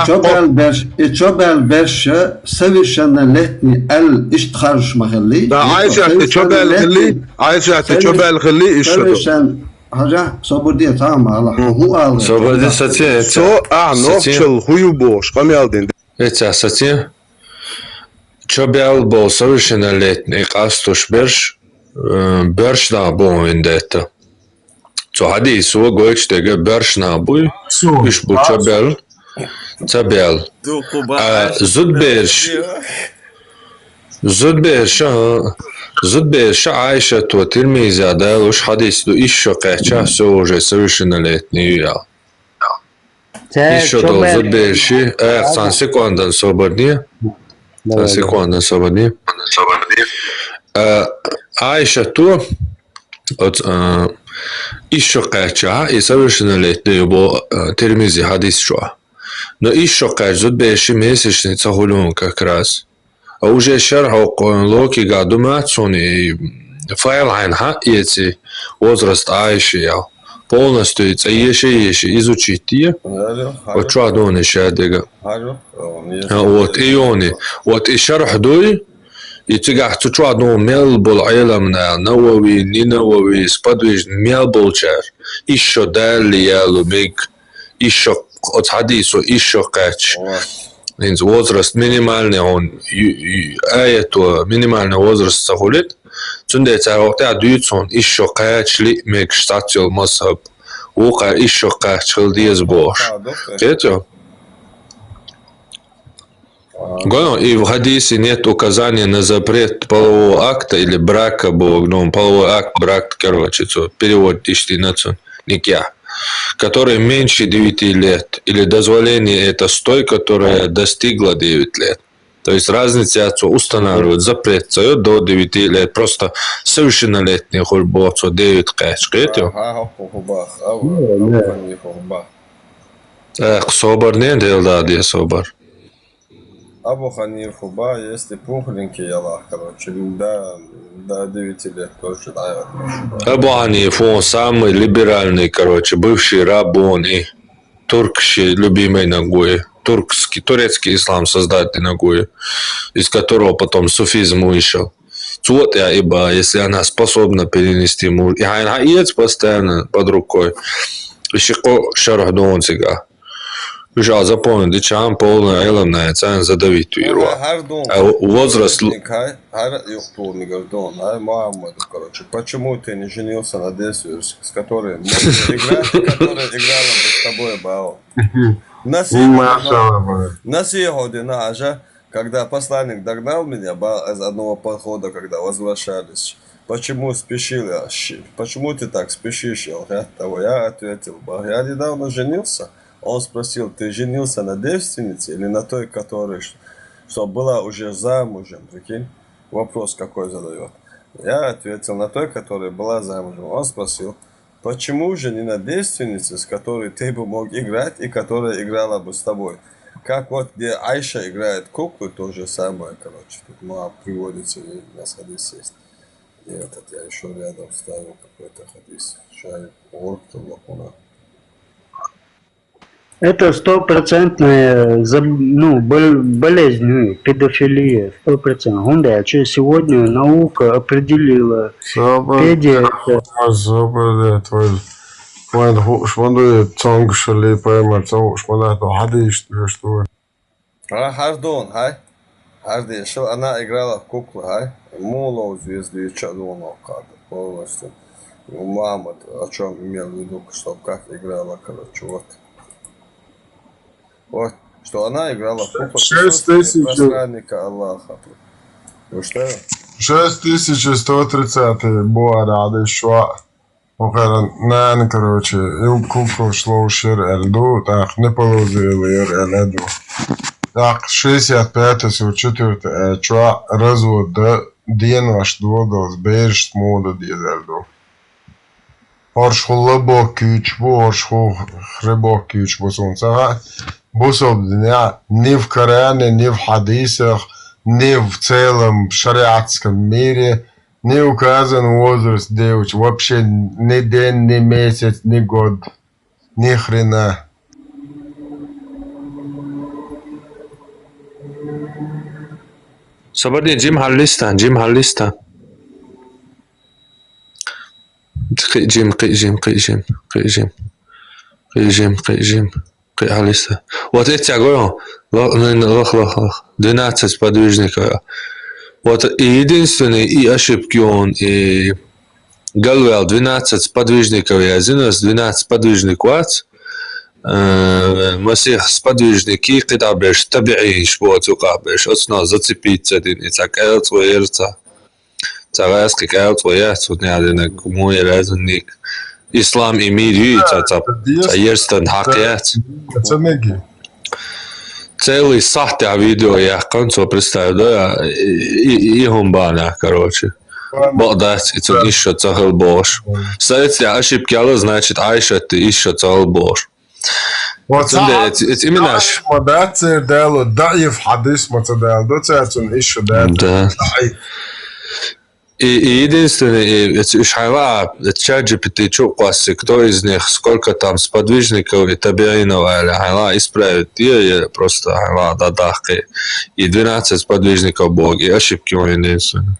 Чобел беш, и чобел беш совершеннолетний ал иштхарш махалли. Да, айша те чобел хилли. Айша те чобел хилли иштхарш. Хажа, собар де, тамам, Аллах. Ху ал. Собар де, сатья, это. Со, а, сатья. Нохчал хую бош, камялдин. Это, сатья. Чобел бол совершеннолетний, къастуш берш, э, берш да бон виндета. Цо хадис, со гойч дега берш на буй, иш бу чобел, цабел. А, зуд берш. Зудберша, зудберша Айшату Тирмизя дал уж хадис ду ишо къеча со уже совершеннолетний юял. Ишо дол зудберши, э, сан секундан собарни. Сан секундан собарни. Э, Айшату, от, э, ишо къеча, и совершеннолетний бо, э, Тирмизи хадис шуа. Но ишо къеч зудберши месячный цахулюн как раз. А уже шарху локи гадума цуни файл айн ха еци возраст Айши ял. Полностью ца еше еше изучить я. Вот чё адони шадега. А, вот и они. Вот и шарх дуй. И цигах цу чё адон мел бол айлам на Навави, не Навави, сподвижный мел бол чар. Ишо дали ялу миг. Ишо, от хадису ишо къеч. Инз возраст минимальный он, ю- ю- аяту минимальный возраст сахулит. Цунде цар вахта дуйцун ишо къеч ли мег штатил мазхаб. Ука ишо къеч хил диез бош. Кето? Гоно, и в хадисе нет указания на запрет полового акта или брака, бо, ну, половой акт, брак, короче, цо перевод ишти на цо, никя, который меньше девяти лет, или дозволение это с той, которая достигла девять лет. То есть разница, цо устанавливает запрет, цо до девяти лет, просто совершеннолетний хуль бо, цо девять къеч, кето? Ага, хубах, ага, хубах. Э, собар не дел да, де собар. Абу Ханифу ба, если пухленький ялах, короче, до, до девяти лет тоже, да, я вот пишу, да. Абу Ханифу, он самый либеральный, короче, бывший раб, он и туркский любимый ногой, туркский, турецкий ислам создатель ногой, из которого потом суфизм вышел. Цот я иба, если она способна перенести муж. И хайн хаец постоянно под рукой. И шико шарх дон цига. Уж а запомнил, дичам полная элам на цан задавить уйру. А возраст л- Хай, хай, юхтур не гордон, ай, Мухаммад, короче, почему ты не женился на девушке, с которой мы играли, которая играла бы с тобой бал? Насиходи на хажа, когда посланник догнал меня, бал из одного похода, когда возвращались, почему спешил я? Щи- Почему ты так спешишь, Алхат? Того я ответил, бал, я недавно женился. Он спросил: «Ты женился на девственнице или на той, которая, ш- что была уже замужем?» Прикинь, вопрос какой задает. Я ответил: «На той, которая была замужем». Он спросил: «Почему же не на девственнице, с которой ты бы мог играть и которая играла бы с тобой?» Как вот где Айша играет в куклы, то же самое, короче. Тут мало приводится, и у нас хадис есть. И этот, я еще рядом вставил какой-то хадис. Шай орг лакуна. Это стопроцентная заб- ну, бол- болезнь, ну, педофилия, сто процентов. ХӀунда аьлча сегодня наука определила педе это. Забарде твой. Вайн хууш ма дуй, цонгашалли пайхамар ца хууш ма дац, хьадийш дуьш дуй. А, хьардон, хай? Хьардешал, она играла в куклы, хай? Мулов звезды ча дон окада, полностью. Ну, Мухаммад о чем имел в виду, что как играла, короче, вот. Вот, что она играла в куклы. Шесть тысяч. Посланника Аллаха. Ну что? Шесть тысяч сто тридцатый буара хьадийш ва. Окхара нана, короче, ил куклаш ловшир аьлла ду, тӀаккха неположил яр аьлла ду. ТӀаккха шестьдесят пятый сур четвёртый аьлча развод да, денош додалц, бераш мода дезар ду. Орш хулла боккуьйтуш бу, орш ху хре боккуьйтуш бу, сунца хаьа. Бусалба динехь ни в Коране, ни в хьадисах, ни в целом шариатском мире не указан возраст девочки, вообще ни день, ни месяц, ни год, ни хрена. Собарди, жим хьаллиста, жим хьаллиста. Кхи жим, кхи жим, кхи жим, кхи жим. Кхи жим, кхи жим. Кхи хьаллиста. Вот эти огонь. Лох, лох, лох, лох. Двенадцать сподвижников. Вот и единственный, и ошибки он, и галвел двенадцать сподвижников я зинас, двенадцать сподвижник вац. Э, Масех сподвижники, кхидӀа берш табиӀинаш бу оцу юкъахь берш, оцунах зацепиться дина, и цхьа кӀел цӀо яра цхьа. Цхьа гӀаьскхи кӀел цӀо яц, вот неӀ динарг, муй разник. Ислам и мир ю, и цхьа, цхьа, цхьа ерстан хьакъ яц. Ца меги. Целый сахьтехь видео яьккхина цо, представь, да, и, и, и хӀун бахьанехь, короче. Бакъ дац, и цунна ишшо ца хила бохуш. Сан эццехь ошибка яьлла, значит, Айшатти ишшо ца хила бохуш. Вот Цундела цхьа эц-, эц именно ш- ма дац церан дало, даӀиф хьадис ма ца дало, до цара цунна ишшо дац. Да. ДаӀиф. И, и единственный, и, эц уьш хьайла, эц чат G P T чу кхосси, кто из них, сколько там сподвижников и табиинов, аьлла, хьайла исправить е, е просто хьайла дӀадаккхи. И двенадцать сподвижников боху, и ошибки он единственный.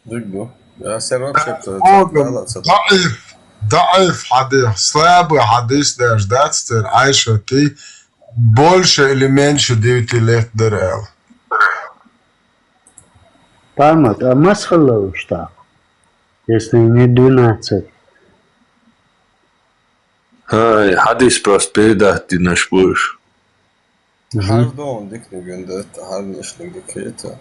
Диг ду. Я все равно вообще Богом, даӀиф, даӀиф хьадис, слабый хьадис даже дац церан Айшатти больше или меньше девяти лет дара аьлла. Памат, а масхалла уж так, если не двенадцать? Ай, хьадис просто передать динаш будешь. Мгм. Хьардон дикниг вендетта, хьарнишниг дикхета.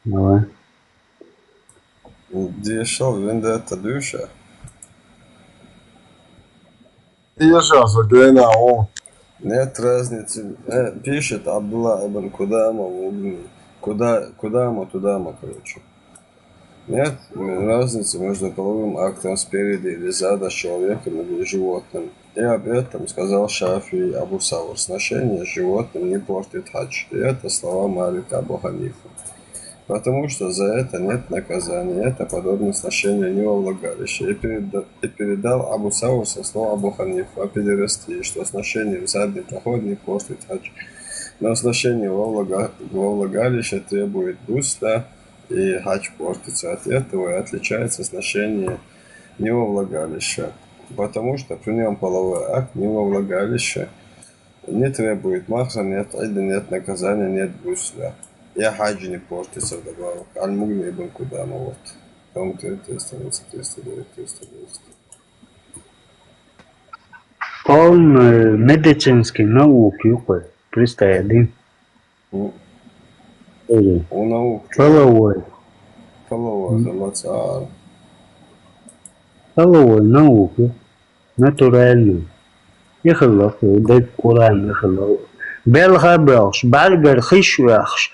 Давай. Дешал вендетта дуьйша. Дешал со гена, о. Нет разницы. Э, пишет Абдулла ибн Кудама в Мугни. Куда, Кудама, Тудама, короче. Нет разницы между половым актом спереди или сзади с человеком или животным. И об этом сказал Шафии Абу Саур: сношение с животным не портит хадж. И это слова Малика Абу Ханифа. Потому что за это нет наказания. Это подобно сношению не во влагалище. И, переда- и передал Абу Саур со слов Абу Ханифа о педерастии, что сношение в задний проход не портит хадж. Но сношение во, влага- во влагалище требует гусла, и хадж портится от этого, и отличается сношение не во влагалище. Потому что при нем половой акт не во влагалище, не требует махра, нет идда, нет наказания, нет гусля. И хадж не портится вдобавок. Аль-Мугни ибн Кудама, вот. Том три, триста двадцать, триста девять, триста десять. Он э, медицинский наук ю кхуьй, представь, дин. Ну, Или у наук половой. Половой, да, маца. Половой наук ю. Натурально. Ихаллах, даг Къуръан ихаллах. Белха белхаш, бӀаргар хиш вехаш,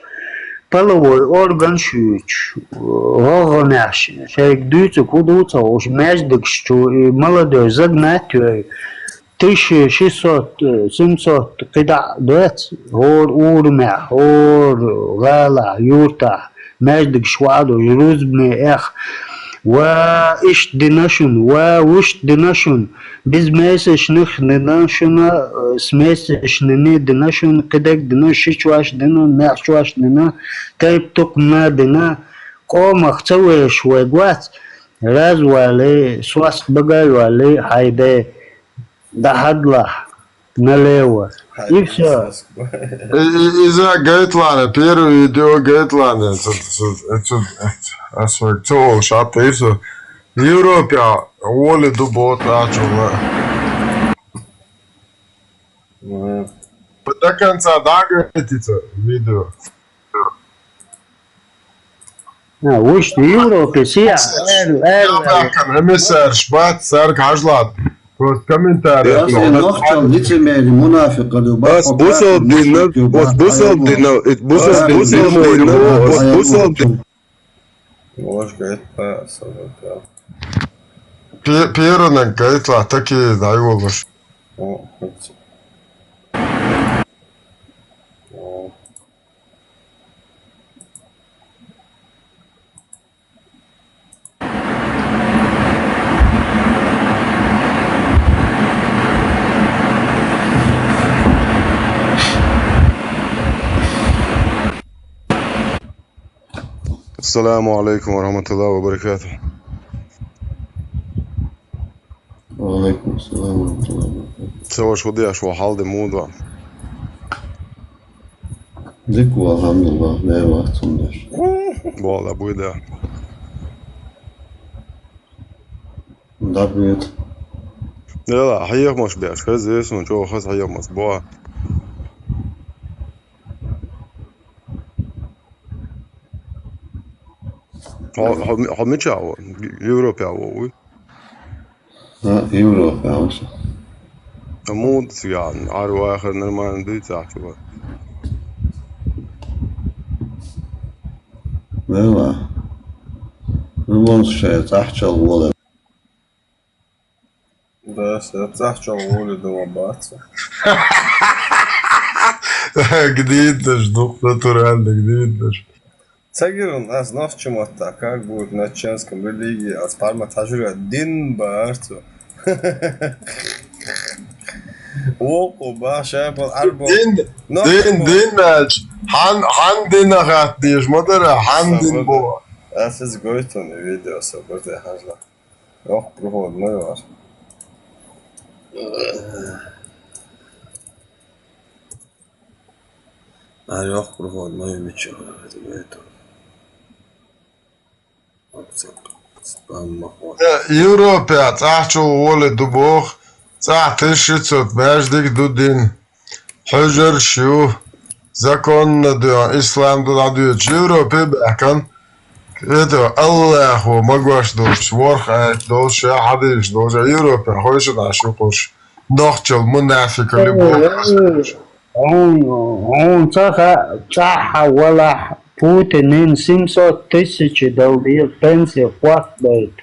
половой орган шуьйчу, гӀогӀамеш, шайга дуьйцург хӀун ду ца хууш, маьждигаш чу и молодёжь загнать йой, тысяча шестьсот, э, семьсот кхидӀа доц, хӀора урамехь, хӀора гӀалахь, юртахь, маьждигаш ваӀадо, рузбане эх, ва иштта дина шуна, ва вуьшта дина шуна, безмесячных дина шуна, э, с месячными дина шуна, кхидерг дина, ши чош дина, маьхчош дина, тайп-тукхамна дина, къомах ца вешаш вайга вац, развали, соск багай вали, хьайде. ДӀахьадлахь, налево. И всё. И, и, иза гайтлана, первый видео гайтлана. Цу, цу, цу, цу, ас вайга ца олуш, а, и всё. Европе воли ду боху тӀачула. Мгм. До конца дагайтица видео. А, вуьшта Европе сехьа, аьлла, аьлла. Эмиссарш бац, цаьрга хьажлат. Просто комментарий. Ас и нохчалла лицемерный мунафикъ ду, ас бусалба динна, ас бусалба динна, ит бусалба, бусалба динна, ас бусалба динна. Ложка это, собака. Пе-, перунан гайтла, такие дайволуш. О, хоть. О. السلام عليكم ورحمة الله وبركاته. Ва алейкум салам ва рахматуллахи ва баракатух. Ца ваша хӀун деш ву, хьал де муха ду? Дика ву, алхьамдулиллахӀ, Дела вац хӀума деш. Боху, ла буй да. Да, привет. Дела, хьехамаш беш, хеза весун, чӀогӀа хаза хьехамаш боху. Хьо, хьо, хьо мичахь ву? Европехь ву, вуй? А, Европехь ву со. А муха ду цигахь? Ӏар вахар нормально дуй цигахь чу вар? Вела. Ну, вон шайн цӀахь чӀогӀа волу. Да, ша цӀахь чӀогӀа волу ду ван бац. Гнида ж, ну, натурально гнида ж. Ца гира ас нохчийн маттахь, как будет на чеченском религии, ас пхьарма тхьажура дин бац. Вокхо баха шайбал Ӏарбо. Дин, дин, дин аьлча, хьан, хьан дина хатта дезаш ма дара, хьан дин бу. Ас иза гойтун видео, со барте хьажла. Ох, проходной вар. Ар йохкур хӀун, ной мича хӀун, это, это. Спам ма хӀун. Э, Европе цӀахь чӀогӀа волу ду боху, цӀахь тысяча шестьсот маьждиг ду дин. Хьуьжарш ю, законно ду, ислам ду дӀадоьдуш. Европе баьхкан, это, Аллахо магош долуш, ворхӀ аят долуш, я хьадисаш долуш, Европе хойшина Ӏаш ю кхуш. Нохчалла мунафикъ ю боху. Хьуна, хьуна ца хаьа, цӀахь а валахь, Путинан семьсот тысяч доллар пенсия хӀоттадайта.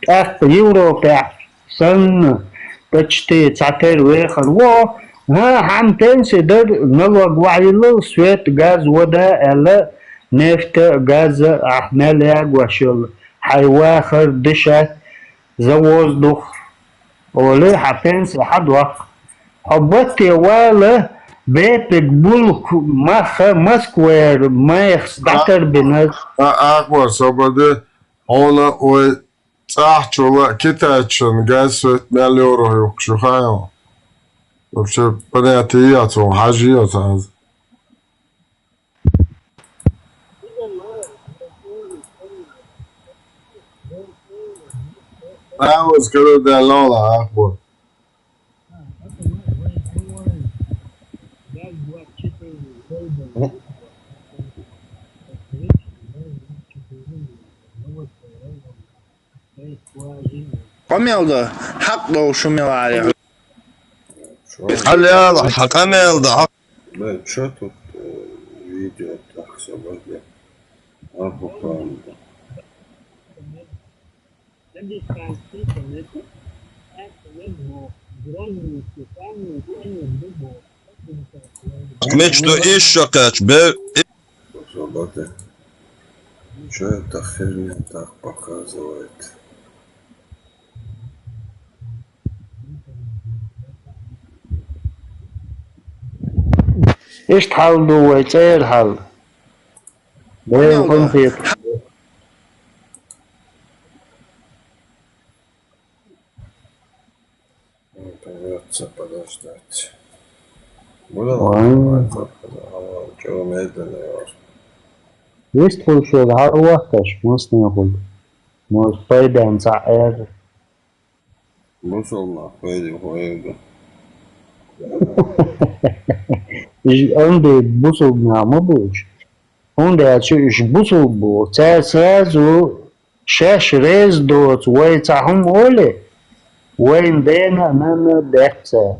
ТӀаккха Европехь санна, почти цхьатера вехар во, хьан пенсия дара, налог вахьийла, свет, газ, вода аьлла, нефть, газ, ахь мел ягош йолу, хьайн вахар, дышать, за воздух. Олий, хьан пенсия хьан доккху? Хьо батте вала, бепиг булк маха Москвера майхас дӀатарбина. А, а, Ахмар, со бан де, хьуна вай цӀахь чула китайчун газ, свет мел йорух юхкуш ю хаьа? Вообще понятие яц, вон хьажа йоцу хьаза. Даьлла, Ахмар. Къамел ду, хьакъ Лоу шу меларе. Алла, хьан къамел да. Бля, чё тут э, видео так собаки? Арбуханда. Мечту ишшакъач, бе. Собаки. Чё эта херня так показывает? Иштта хьал ду вай цӀера хьал. Дела хӀун хеташ. Придётся подождать. Буду Ой. Чего медленный ваш? Вист хуьлуш верг хьалавахкаш, массанехула. Может, пайден цхьа эр. Бусулба нах вайди хуэйгу. Уж Андрей бусулба нах ма бу уж. ХӀунда аьлча уж бусулба бу. Цара сразу шаьш реза доцу вай цхьа хӀума оле, вайна дена а, нанна а дехка цара.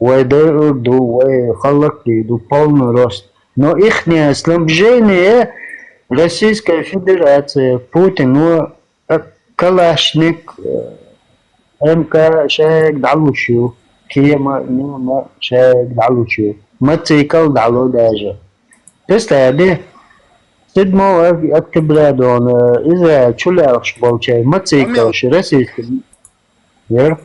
Вай дайур ду, вай халлаккхий ду, полный рост. Но ихнее снабжение Российская Федерация, Путин, ну, э, Калашник, э, МК шайг дӀалуш ю, кема, нема шайг дӀалуш ю. Мацикал дӀало даже. Представь, седьмого октября дона Израиль чулялхаш болчай мацикалш российский Ярх,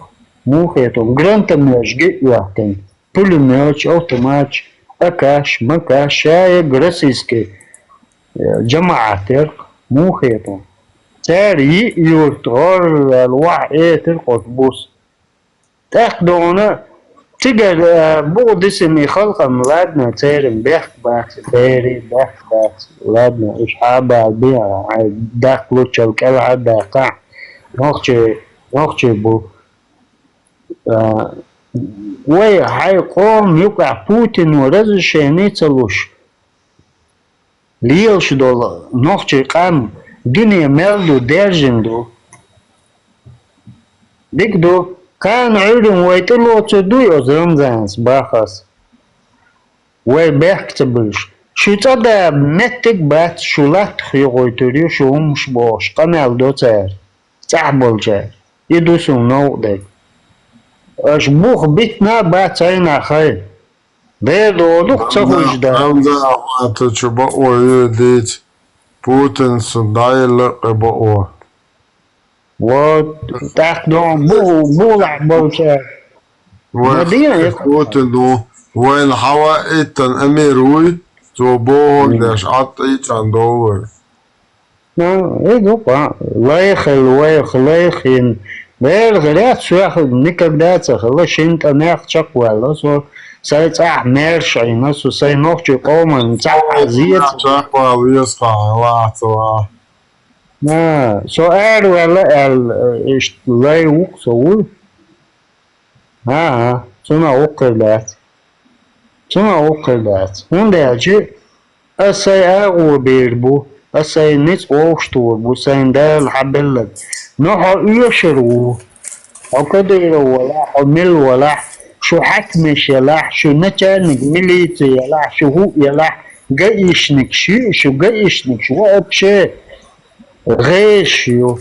мухе тун, гранатометаш ги оьхкина, пулеметаш, автоматаш, акаш, макаш, шаерг российский, э, жамаӀат ярх, мухе тун. Цара йиъ юрт гӀорваьлла ваьхьа этар кхуш бус. ТӀаккха дона цигара, э, букъ дисина и халкъам, ладно, церан бехк бац, бери бехк бац, ладно, уж хьабал бе, хьай даккха луччал кӀелхьа даккха, нохчий, нохчий бу. А, вай хьай къоман юкъахь Путино разрешение ца луш, лелаш долу нохчий къам дуьне мел ду, даьржина ду. Дика ду, кхана Ӏуьйранна вай тӀелоцур дуй оцу Рамзанас, баха ас. Вай бехк ца буьлуш. Шу цӀа да меттиг а бац, шу латтах юкъуьйтур ю, шу хӀумаш бохуш, къамел до цара. ЦӀахь болчара. И ду суна новкъа дерг. Аша бух битина а бац хьайна хай. Дера догӀу дукха ца хуьйжу дац. Рамзан ахматовичу бакъо ю дийца. Путинца дӀаелла а къе бакъо. Вот, тӀаккха догӀу бу-, булахь болчара. Вай Ма дийна, я- Путин ду. Вайна хьава иттан амир вуй, цо бохург Мгм. деш Ӏад тӀийцан довлар. Ну, и ду-кх, а, лайхалла вайх, лайхина. Бер гӀерец соьх никогда ца хилла, шина тӀамех чекхваьлла со, сайн цӀахь маьрша Ӏийна, со сайн нохчий къоман цӀахь Ӏазийца. Чекхвала весха, лаца ва. А, со араваьлла аьлла, иштта лай ву-кх со вуй. ХӀан-хӀа, цунах вукхуьр дац. Цунах вукхуьр дац. ХӀунда аьлча ас сайн агӀо бийр бу, ас сайн ницкъ вовшахтухур бу, сайн Дала хьабелларг. Но хьо оьшур ву. Хьо Кадыров валахь, хьо мила валахь, шу хьаькамаш ялахь, шу начальник милиции ялахь, шу хӀуъа ялахь, гаишникаш ю, шу гаишникаш вообще гӀеш ю.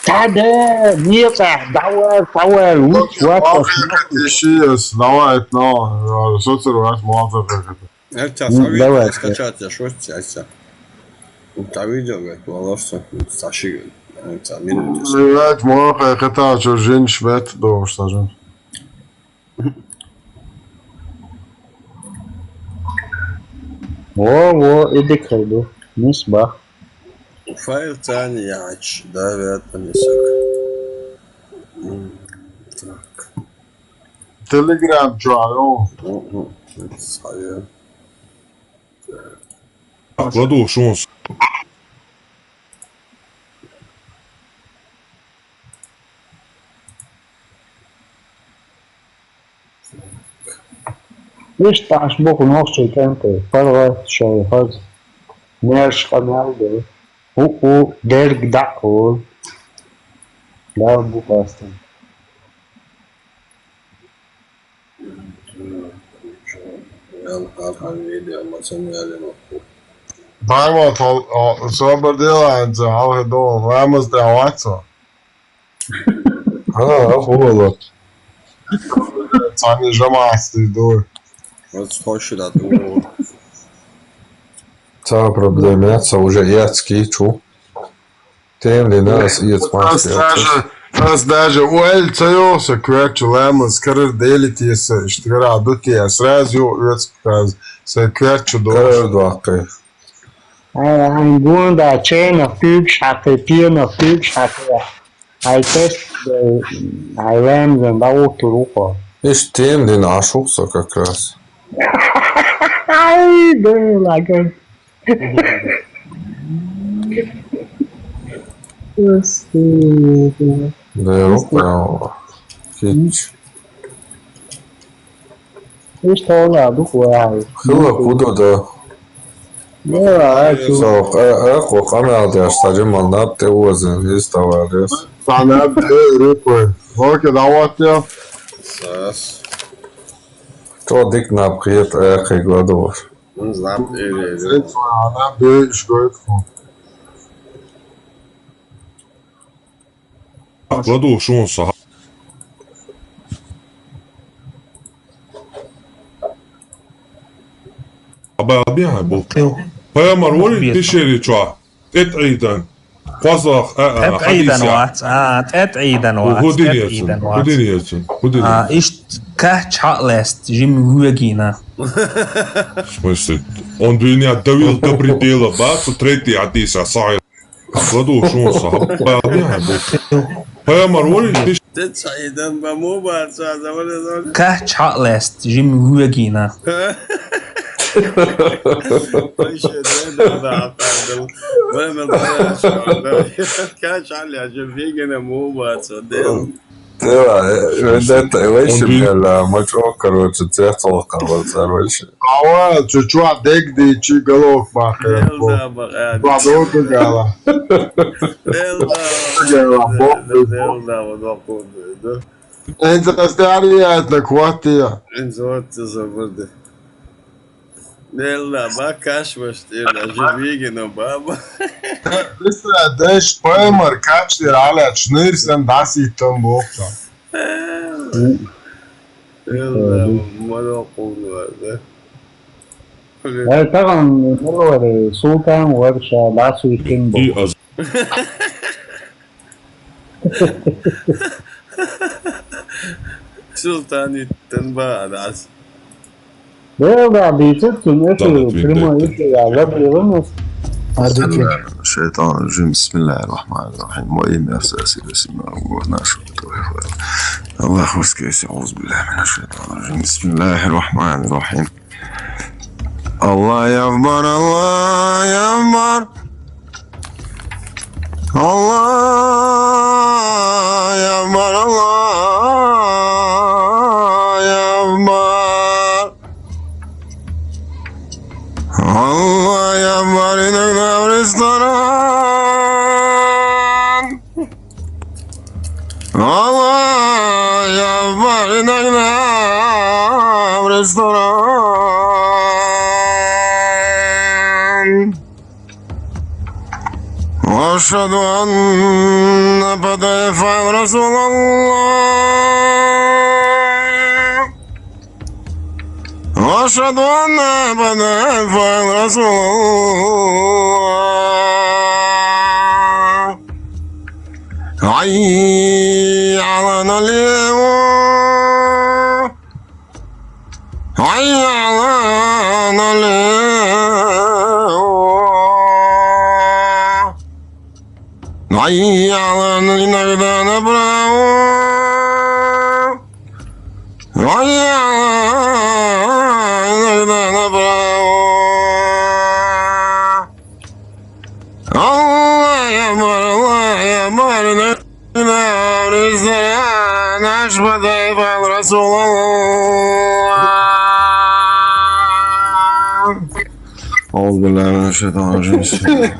Цхьа да, некъахь дӀавар, дӀавар, вуц, вац, ас Иши ас, давай, но, соцур вац, молодца, как это. Эрча, М, савет давай. Скачать, я шо, я, я. Та видео, говорит, волос, Саши, говорит, та минуты. Блядь, мохай, катачу, жинш, бет, дошта, жин. Во, во, иди к хайду. Не сба. Файл цани яч, да, вет, не сак. М, так. Telegram чу, алло. Мгм. Сая. Кладу шунс. Иштта Ӏаш бу хӀун нохчий кӀанте, паргӀат шай хаза, маьрша къамел ду, хӀуъу дерг дӀа а олу. Да, бу пастан. Даймот, о, собар делаьнца, хьалха догӀу, ламаз тӀе вац со. А, а, хӀума ло. Цхьанне жамаӀатий ду. Оц хоши да ду. Цхьа проблема яц, со уже яц кийчу. Тем дина ас иец Ас панс даже, ас даже уэль ца йо, со коьрчу ламаз, карар дели те са, иштта гара ду те, ас сразу йо, оьц каз, со коьрчу до. Карар доккхе. Ай, ай, гонда, чайнах куьйгаш хьакхе, пенах куьйгаш хьакхе. Ай, тест, ай, ламазан, да, оттур ухо. Иш тем дина ашух со как раз. Ай, да, лаган. Да, рука. Хич. Ишта хьона дукха ваьхьа. Хила куда да? Со, э, э, къо къамел деш, са жимал наб тӀе озен, из товарищ. Са наб тӀе репой. Оке, давайте. Сас. Что дик наб кхет, э, кхе гладур. М, знам, э, э, э. Сен цо ана бе иш гойт хо. Ладу шун са. Абал бихьа бу. Пайхамар вари тишери чуа. ТӀетӀийдан. Кхозах, а, а, ТӀетӀийдан хьадис я. Вац, а, ТӀетӀийдан вац, ТӀетӀийдан вац. Худин яцун, худин яцун. А, ишт кач хьа лест, жим вегина. В смысле? Он бы меня довел до предела, бац, третий хьадис, а сахи. Ладу шун са. Пайхамар вари тиш- Те цайдан ба мо ба ца замана замана. Кач хьа лест, жим вегина. Ваще, да, да, да, пардон. Вай, мел, да, да. Кач хьа лест, жим вегина мо ба ца, да. Тела, э, вендетта, э, вай Он шим би- гала, ма чо, короче, цех цолкъа вал цар вай ши. Ава, чу-чуа дег ди чи головок бахе. Дел да, бахе. Ба дорду гала. Дел да. Гала, бо. Дел да, ба дорду, да. Эн застари я, это кватия. Эн зоот забырды. Дел да, ба каш баштир, да, живиги, но баба. Иса деш поймар качтир аля чныр сен даси тон бохта. Дел да, мадо кулуар, да. Э, таган, ну, говори, султан, варша, даси тон бохта. Султан иттен ба адас. Да, да, бицет, это прямой эфир, я забыл. بسم الله من الشيطان الرجيم. بسم الله الرحمن الرحيم. Во имя Отца и Сына и Святого Духа. Аллаху Акбар. أعوذ بالله من الشيطان الرجيم. بسم الله الرحمن الرحيم. Аллаху Акбар, Аллаху Акбар. Аллаху Акбар, Аллаху Акбар. Аллаху Акбар, иногда в ресторан. Аллаху Акбар, иногда в ресторан. أشهد أن أبدا فعل رسول الله. أشهد أن أبدا فعل رسول الله. حي على النعيم. حي على النعيم. حي على النعيم. حي على النعيم. الله أكبر، الله أكبر. نار الزنا، نشبة يفعل رسول الله. أعوذ بالله من الشيطان الرجيم. بسم الله.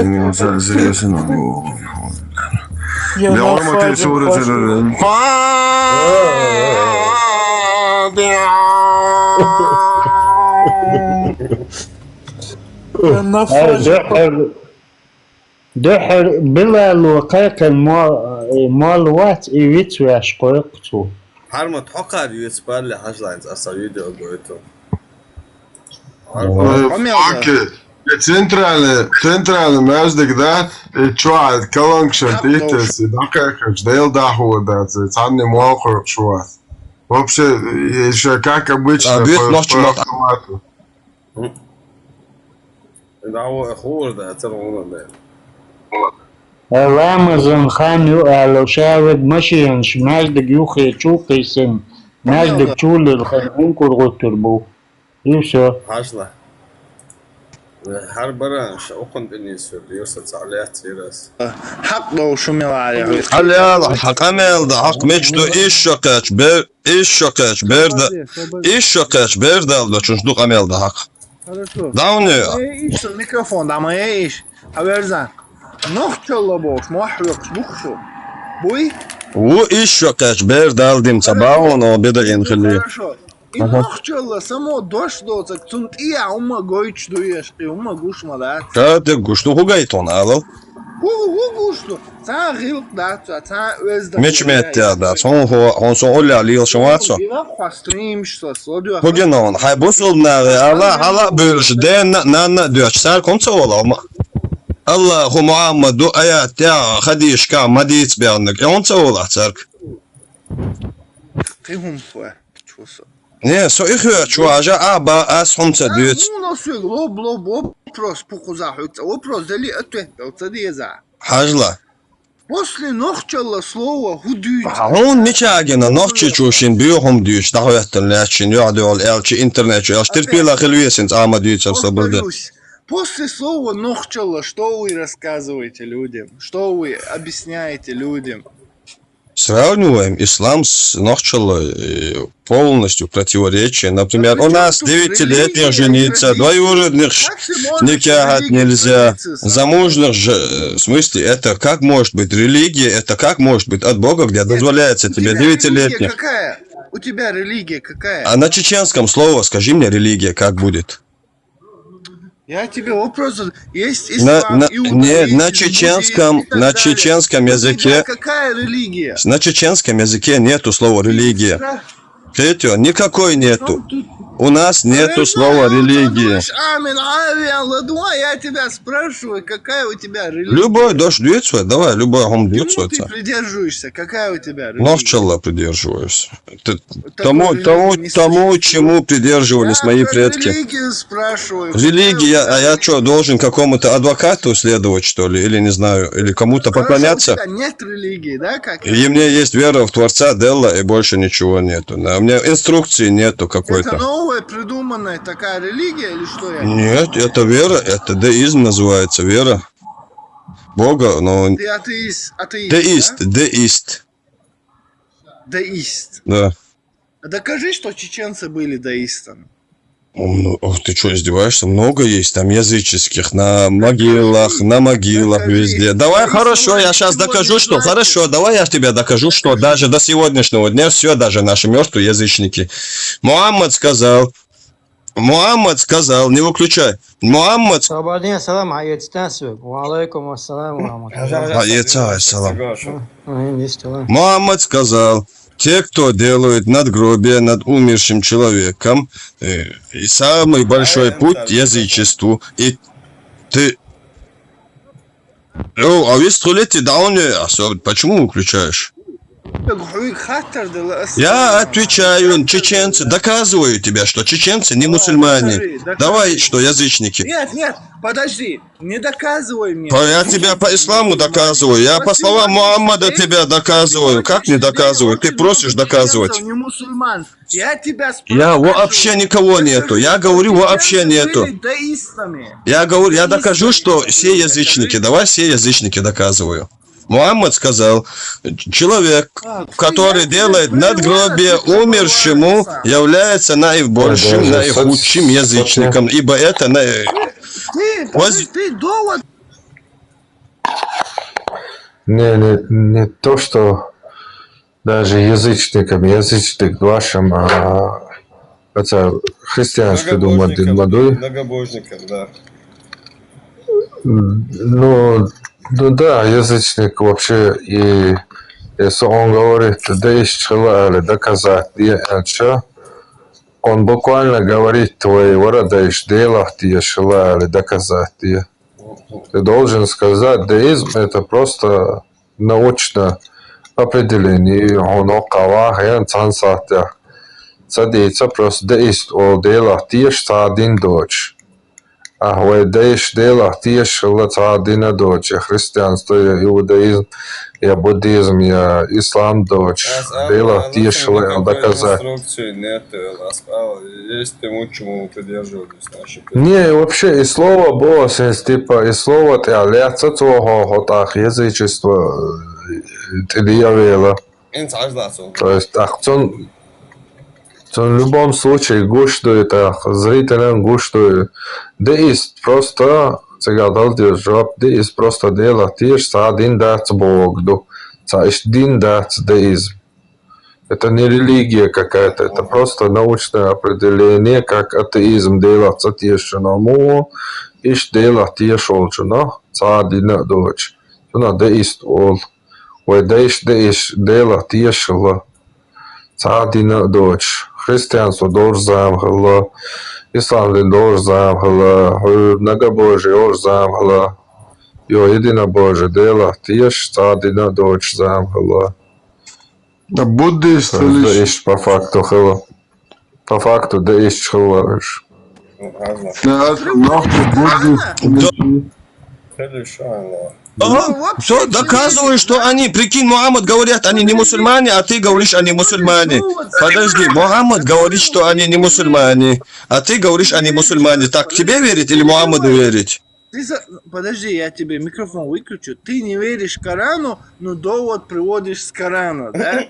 إني أسأل سيدنا محمد. Бегӏур ма кхайса вур из. Ай, дуьххьара, дуьххьара Билало кхайкхина мо-, э, молла вац, и виц веш кхойкху цо. Хьармат, хьо кхара йоьца парли хьажлайнца, аса видео гойту. Ой, окей. Центральный, центральный маьждиг, да? И чё, колонка шо титтес, и дакхайкхаш, да ил дахур дац, и цхьанне молла кхойкхуш вац. Вообще, и ещё как обычно, а, бес по, нохчи по мат автомату. Ламазан хан ю аьлла, ша верг машенаш маьждиг юххе чу кхийсина, маьждиг чу лилхина, ункур гӀуттур бу. И всё. Хьажла. Хьар баран ша укхун тӀе нийсвер, юса цхьа лаьццара ас. Хьакъ долу шу меларе хьуьйту. Хьал яла, хьан къамел да, хьакъ мечу ду, иш шо кхаьча бер, иш шо кхаьча бер да, иш шо кхаьча бер дал да, чунш ду къамел да хьакъ. Хорошо. Давне. Ма е иш, микрофон, да, ма е иш. Хьаверзан. Нохчалла бохуш, мохь векхаш бу шу. Буй? Ву иш шо кхаьча бер дал дим ца баун, о беда ин хили. Хорошо. И нохчалла само дош доцург, цунна тӀехьа хӀумма гойтуш ду еш, кхин хӀумма гуш ма дац. Ка де гуш ду, хӀу гайтон алал? ХӀу, хӀу гуш ду? Цхьа гӀилкх дац, цхьа оьзда. Мича метте дац? Хьун, хьун со уллехь лелаш вац со? Гина хьо стримаш со, со дуьхьа. ХӀу гина хьун? Хьай бусулба нахе, Алла, хьала а буьйлуш, денна а, нанна а доьхуш, цаьрга хӀунда ца олу хьо ма? Аллаху Мухьаммаду аят тӀехь хадийшка ма дийца бегӀнарг, и хӀунда ца олу ахь цаьрга? Кхин хӀума хьо, чу со. Не, со и хьоьцуш ву, хьажа, а, ба, ас хьуна ца дуьйцу. Муна соьга лоб, лоб, вопрос пу кхузахь хьоьга ца. Вопрос дали ответ дала ца деза. Хьажла. После нохчалла слово хӀу дуьйцу? Хьуна мича гина, нохчичо шин буьйхьум дуьйцу, дӀахӀоьттина лаьцна шин юьхь дуьхьал аьлча, интернет чу аьлча, терпела хила весинца а ма дуьйцар со бирде. Повторюсь. После слова нохчалла, что вы рассказываете людям? Что вы объясняете людям? Сравниваем ислам с нохчаллой, э, полностью противоречие. Например, у нас девятилетних жениться, двоюродных никахать нельзя, замужних же, э, в смысле, это как может быть религия, это как может быть от Бога, где дозволяется тебе девятилетних? Какая? У тебя религия какая? А на чеченском слово скажи мне, религия как будет? Я тебе вопрос задаю. Есть ислам, иудаизм, буддизм и так далее. На чеченском, на чеченском языке, какая религия? На чеченском языке нету слова религия. Третье, никакой нету. У нас нету слова религия. Амин, авиан, ладуа, я тебя спрашиваю, какая у тебя религия? Любой, дождь дуется, давай, любой хум дуется. Чему ты придерживаешься? Какая у тебя религия? Нохчалла придерживаюсь. Тому, тому, тому, чему придерживались мои предки. Религия, а я что, должен какому-то адвокату следовать, что ли? Или, не знаю, или кому-то поклоняться? У тебя нет религии, да? И мне есть вера в Творца Делла, и больше ничего нету. Да, у меня инструкции нету какой-то. Это новая придуманная такая религия или что? Нет, это вера, это деизм называется, вера Бога, но... Ты атеист, атеист, да? Деист, деист. Деист. Да. А докажи, что чеченцы были деистами. Ну, ох, ты что, издеваешься? Много есть там языческих, на могилах, на могилах, везде. Давай, хорошо, я сейчас докажу, что, хорошо, давай я тебе докажу, что даже до сегодняшнего дня все, даже наши мертвые язычники. Мухаммад сказал, Мухаммад сказал, не выключай. Мухаммад... Ва алейкум ассалам ва рахматуллах. Мухаммад сказал, те, кто делают надгробие над умершим человеком, э, и самый большой путь к язычеству. И ты... О, а вы столетие давно, а со-, почему выключаешь? Я отвечаю, чеченцы, доказываю тебе, что чеченцы не мусульмане. Давай, что язычники. Нет, нет, подожди. Не доказывай мне. Я тебя по исламу доказываю. Я по словам Мухаммада тебя доказываю. Как не доказываю? Ты просишь доказывать. Не мусульман. Я тебя спрашиваю. Я вообще никого нету. Я говорю, вообще нету. Я говорю, я докажу, что все язычники. Давай все язычники доказываю. Мухаммад сказал, человек, который делает надгробие умершему, является наибольшим, наихудшим язычником, ибо это на... Ты, ты, ты довод Не, не, не то, что даже язычникам, язычник вашим, а это христианский думать, многобожникам, многобожникам, да. Ну, ну да, язычник вообще, и если он говорит, да, из человека доказать, я, а чё? Он буквально говорит, твои ворота из делах, ты ишла или доказать, ты. Ты должен сказать, деизм — это просто научное определение, оно кавахен цансатя. Цадица просто деист ол делах тиеш цадин доч. А вай деиш делах тиеш ла цадина доч, я христианство, я иудаизм, я буддизм, я ислам доч. Делах тиеш ла доказать. Инструкции нет, есть тем, чему придерживались наши предки. Не, вообще и слово босс, типа и слово тя леца цого хотах язычество тидиявела. Инц ажлацун. То есть так цун, цун в любом случае гуш дуй, так зрителям гуш дуй. Деист просто, цигадал держап, деист просто делах тиеш цадин дац Бог ду. Цаиш дин дац деизм. Это не религия какая-то, это просто научное определение, как атеизм делах цатиешному, иш делах тиешолчуно, цадина доч. Цуна деист ол. Вай деиш деиш делах тиешла. Цадина доч. Христианство дорзам хла. Ислам дин дорзам хла. Хур многобожие орзам хла. Йо, единобожие делах тиеш, цадина доч зам хла. Да буддист или по факту хла. По факту деиш хла. Да, это нахуй буддист. Ага, все, доказываю, что они, прикинь, Мухаммад говорят, они не мусульмане, а ты говоришь, они мусульмане. Подожди, Мухаммад говорит, что они не мусульмане, а ты говоришь, они мусульмане. Так, тебе верить или Мухаммаду верить? Ты за... Подожди, я тебе микрофон выключу. Ты не веришь Корану, но довод приводишь с Корана, да?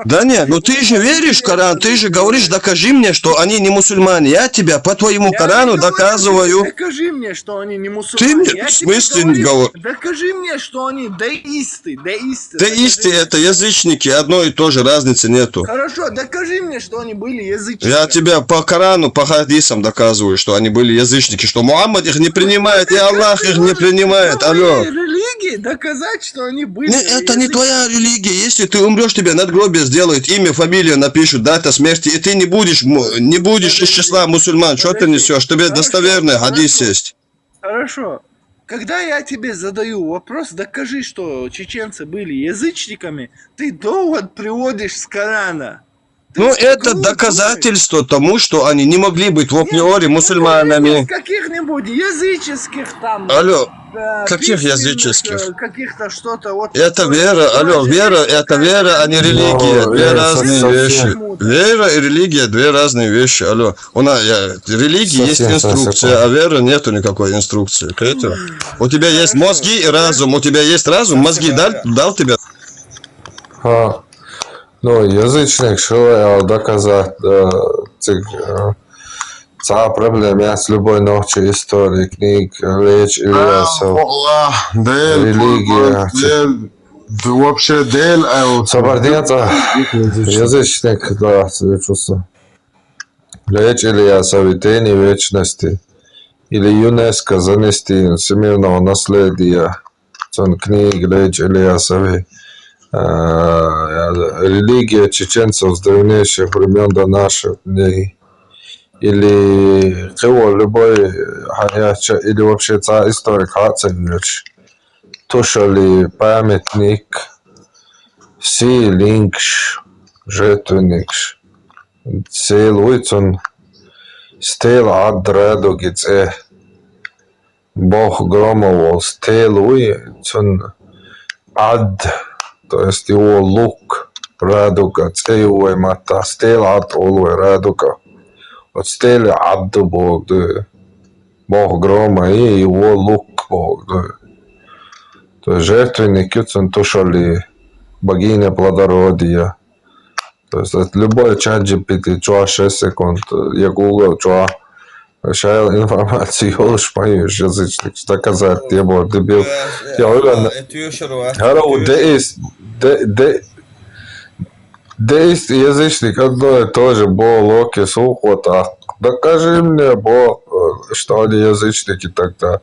Да не, ну ты же веришь в Коран, ты же говоришь, докажи мне, что они не мусульмане. Я тебя по твоему Корану доказываю. Докажи мне, что они не мусульмане. Ты мне в смысле не говоришь? Докажи мне, что они деисты, деисты. Деисты — это язычники, одно и то же, разницы нету. Хорошо, докажи мне, что они были язычниками. Я тебя по Корану, по хадисам доказываю, что они были язычники, что Мухаммад их не принимает, и Аллах их не принимает. Алло. Религии доказать, что они были язычниками. Это не твоя религия. Если ты умрешь, тебе надгробие сделают, имя, фамилия напишут, дата смерти, и ты не будешь, не будешь из числа мусульман. Что ты несешь? Тебе достоверный хадис есть. Хорошо. Когда я тебе задаю вопрос, докажи, что чеченцы были язычниками, ты довод приводишь с Корана. Ну, это доказательство тому, что они не могли быть в априори мусульманами. Каких-нибудь языческих там. Алло, каких языческих? Каких-то что-то вот. Это вера, алло, вера, это вера, а не религия. Две разные вещи. Вера и религия — две разные вещи, алло. У нас, я, религии есть инструкция, а веры нету никакой инструкции. Поэтому у тебя есть мозги и разум. У тебя есть разум, мозги дал, дал тебе? А, ну, язычник, что я доказать, э, цик, э, ця проблема есть любой ночи истории, книг, речь Ильясов, религия. Вообще, дель, а вот... Сабардинца, язычник, да, чувство. Леч Ильясови «Тени вечности» или ЮНЕСКО занести всемирного наследия. Цун книг Леч Ильясови, э, религия чеченцев с древнейших времен до наших дней. Или кого любой, или вообще ця историк Хацевич. Тушали памятник, си лингш, жертвенникш. Цел уйцун стел ад радуги цӀе. Бог громов ол стел уйцун ад, то есть его лук, радуга, цӀе уй матта, стел ад ол уй радуга. Вот стел ад Бог ду. Бог грома и его лук Бог ду. То есть жертвенник юцун тушали богиня плодородия. То есть это любой чат G P T чуа шесть секунд, я Google чуа Шайла информацию йолуш ма ю язычник, доказать де бор, дебил. Я уверен, это ещё раз. Hello, there is, there, there, there is язычник, одно и то же, бо локи сухота. Докажи мне, бо, э, что они язычники тогда.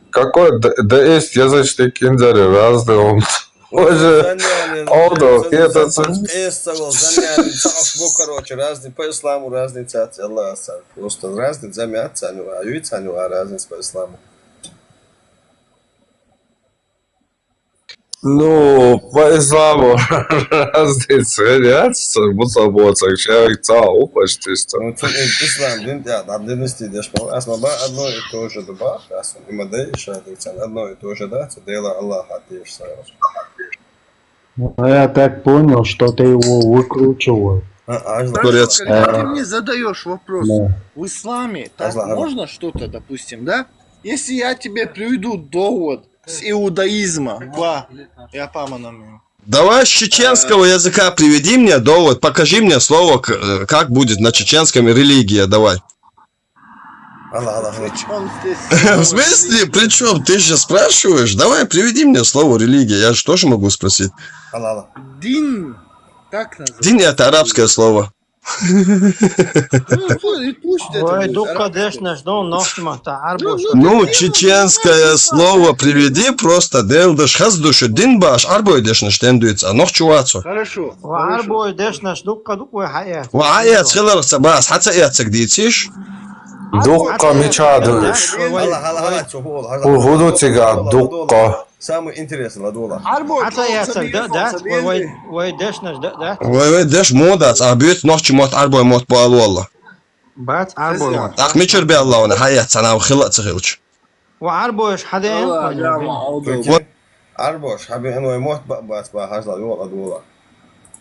Какой д-, there is язычник in the разный он. Боже, Олдо, это с- Короче, разный по исламу, разный цац, Аллах сам. Просто разный замят, а юит, разный по исламу. Ну, по исламу разный цвет, мусульманцев, человек цао, почти что. Ну, это ислам, дин, да, да, дин исти деш, а сама ба одно и то же, да, ба, а сама има да и ша, да, одно и то же, да, это дело Аллаха, ты же сам. Ну, я так понял, что ты его выкручивал. А, а, Хорошо, Турец. Карим, ты мне задаешь вопрос. Да. В исламе так Азла, Азла. Можно что-то, допустим, да? Если я тебе приведу довод с иудаизма, ба, я паманам. Давай с чеченского языка приведи мне довод, покажи мне слово, к- э, как будет на чеченском религия, давай. Аллах, Аллах, Аллах. Причём здесь? В смысле? При чем? Ты же спрашиваешь. Давай, приведи мне слово религия. Я же тоже могу спросить. Аллах, Аллах. Дин. Так называется. Дин — это арабское слово. Ну, пу- и пусть это Ой, будет дукка арабский. Дешнаш, ну, нохчмахта, арбош. Ну, чеченское слово приведи, просто делдаш хаздушу дин баш, арбой дешнаш тендуется, а нохчу вацу. Хорошо, Ва хорошо. Арбой дешнаш дукка дук вай хая. Ва хая цхилар ца бас, хаца яцак дициш. Дукка мича душ. Аллах, Аллах, Аллах, чухул, Аллах. Ху- худу цига дукка. Самое интересное, ладула. Арбой, Хаца яцак, да, да, вай, вай, вай дешнаш, да, да. Вай, вай деш модац, а бьют нохчи мот, арбой мот, бо алуалла. Бац, арбой мот. Так мичур бе Аллах, вана, хая цана, хила цхилч. Ва арбош хаден, Аллах, вай, я вай. Ма, алду. Вот. Арбош, хабен, вай мот, ба-, бац, ба, хазла, юла, дула.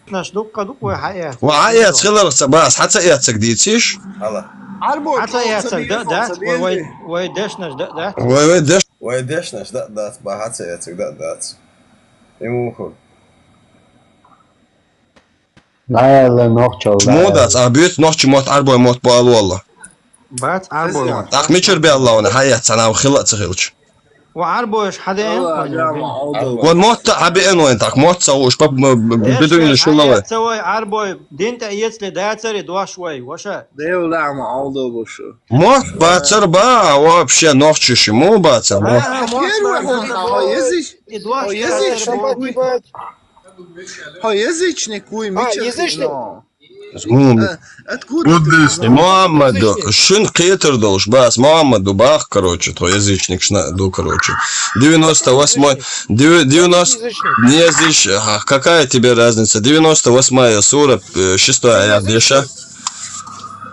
Наш дукка дук вай хая. Ва хая цхилар ца бас, хаца яцак дициш. Аллах. Арбой, Хаца яцак, да, да, вай, вай, вай дешнаш, да, да. Вай, вай деш. Вай дешнаш, да, да, ба, хаца яцак, да, да. Имуху. Ай, Алла, нохчал, Чмудац, а бьют нохчи мот, арбой мот, бо алуалла. Бац, арбой мот. Так мичур бе Аллах, вана, хая цана, хила цхилч. Ва арбош хаден, Аллах, вай, я вай. Ма, алду. Вон мот та хабен вайн, так мот ца уж пап, м, м, Эш, бедуин эш, шулла вай. Хая ца вай, арбой, дин та если да цари дуаш вай, ваша. Дел да ма, алду бушу. Мот бацар ба, вообще нохчи шиму бацар, мот. А, мот бацар ба. Языч-, И дуаш языч-, цари бо. Хо, язычник, уй, А, мича язычник. Хино. Мгм. Э, откуда ты? Кудысь, Мухаммаду, Язычник. Шин китер долж, бас, Мухаммаду бах, короче, твой язычник, шна, ду, короче. Девяносто восьмой, дев- девяносто, Язычник. Не языч, ага, какая тебе разница? Девяносто восьмая сура, э, шестой аят, деша.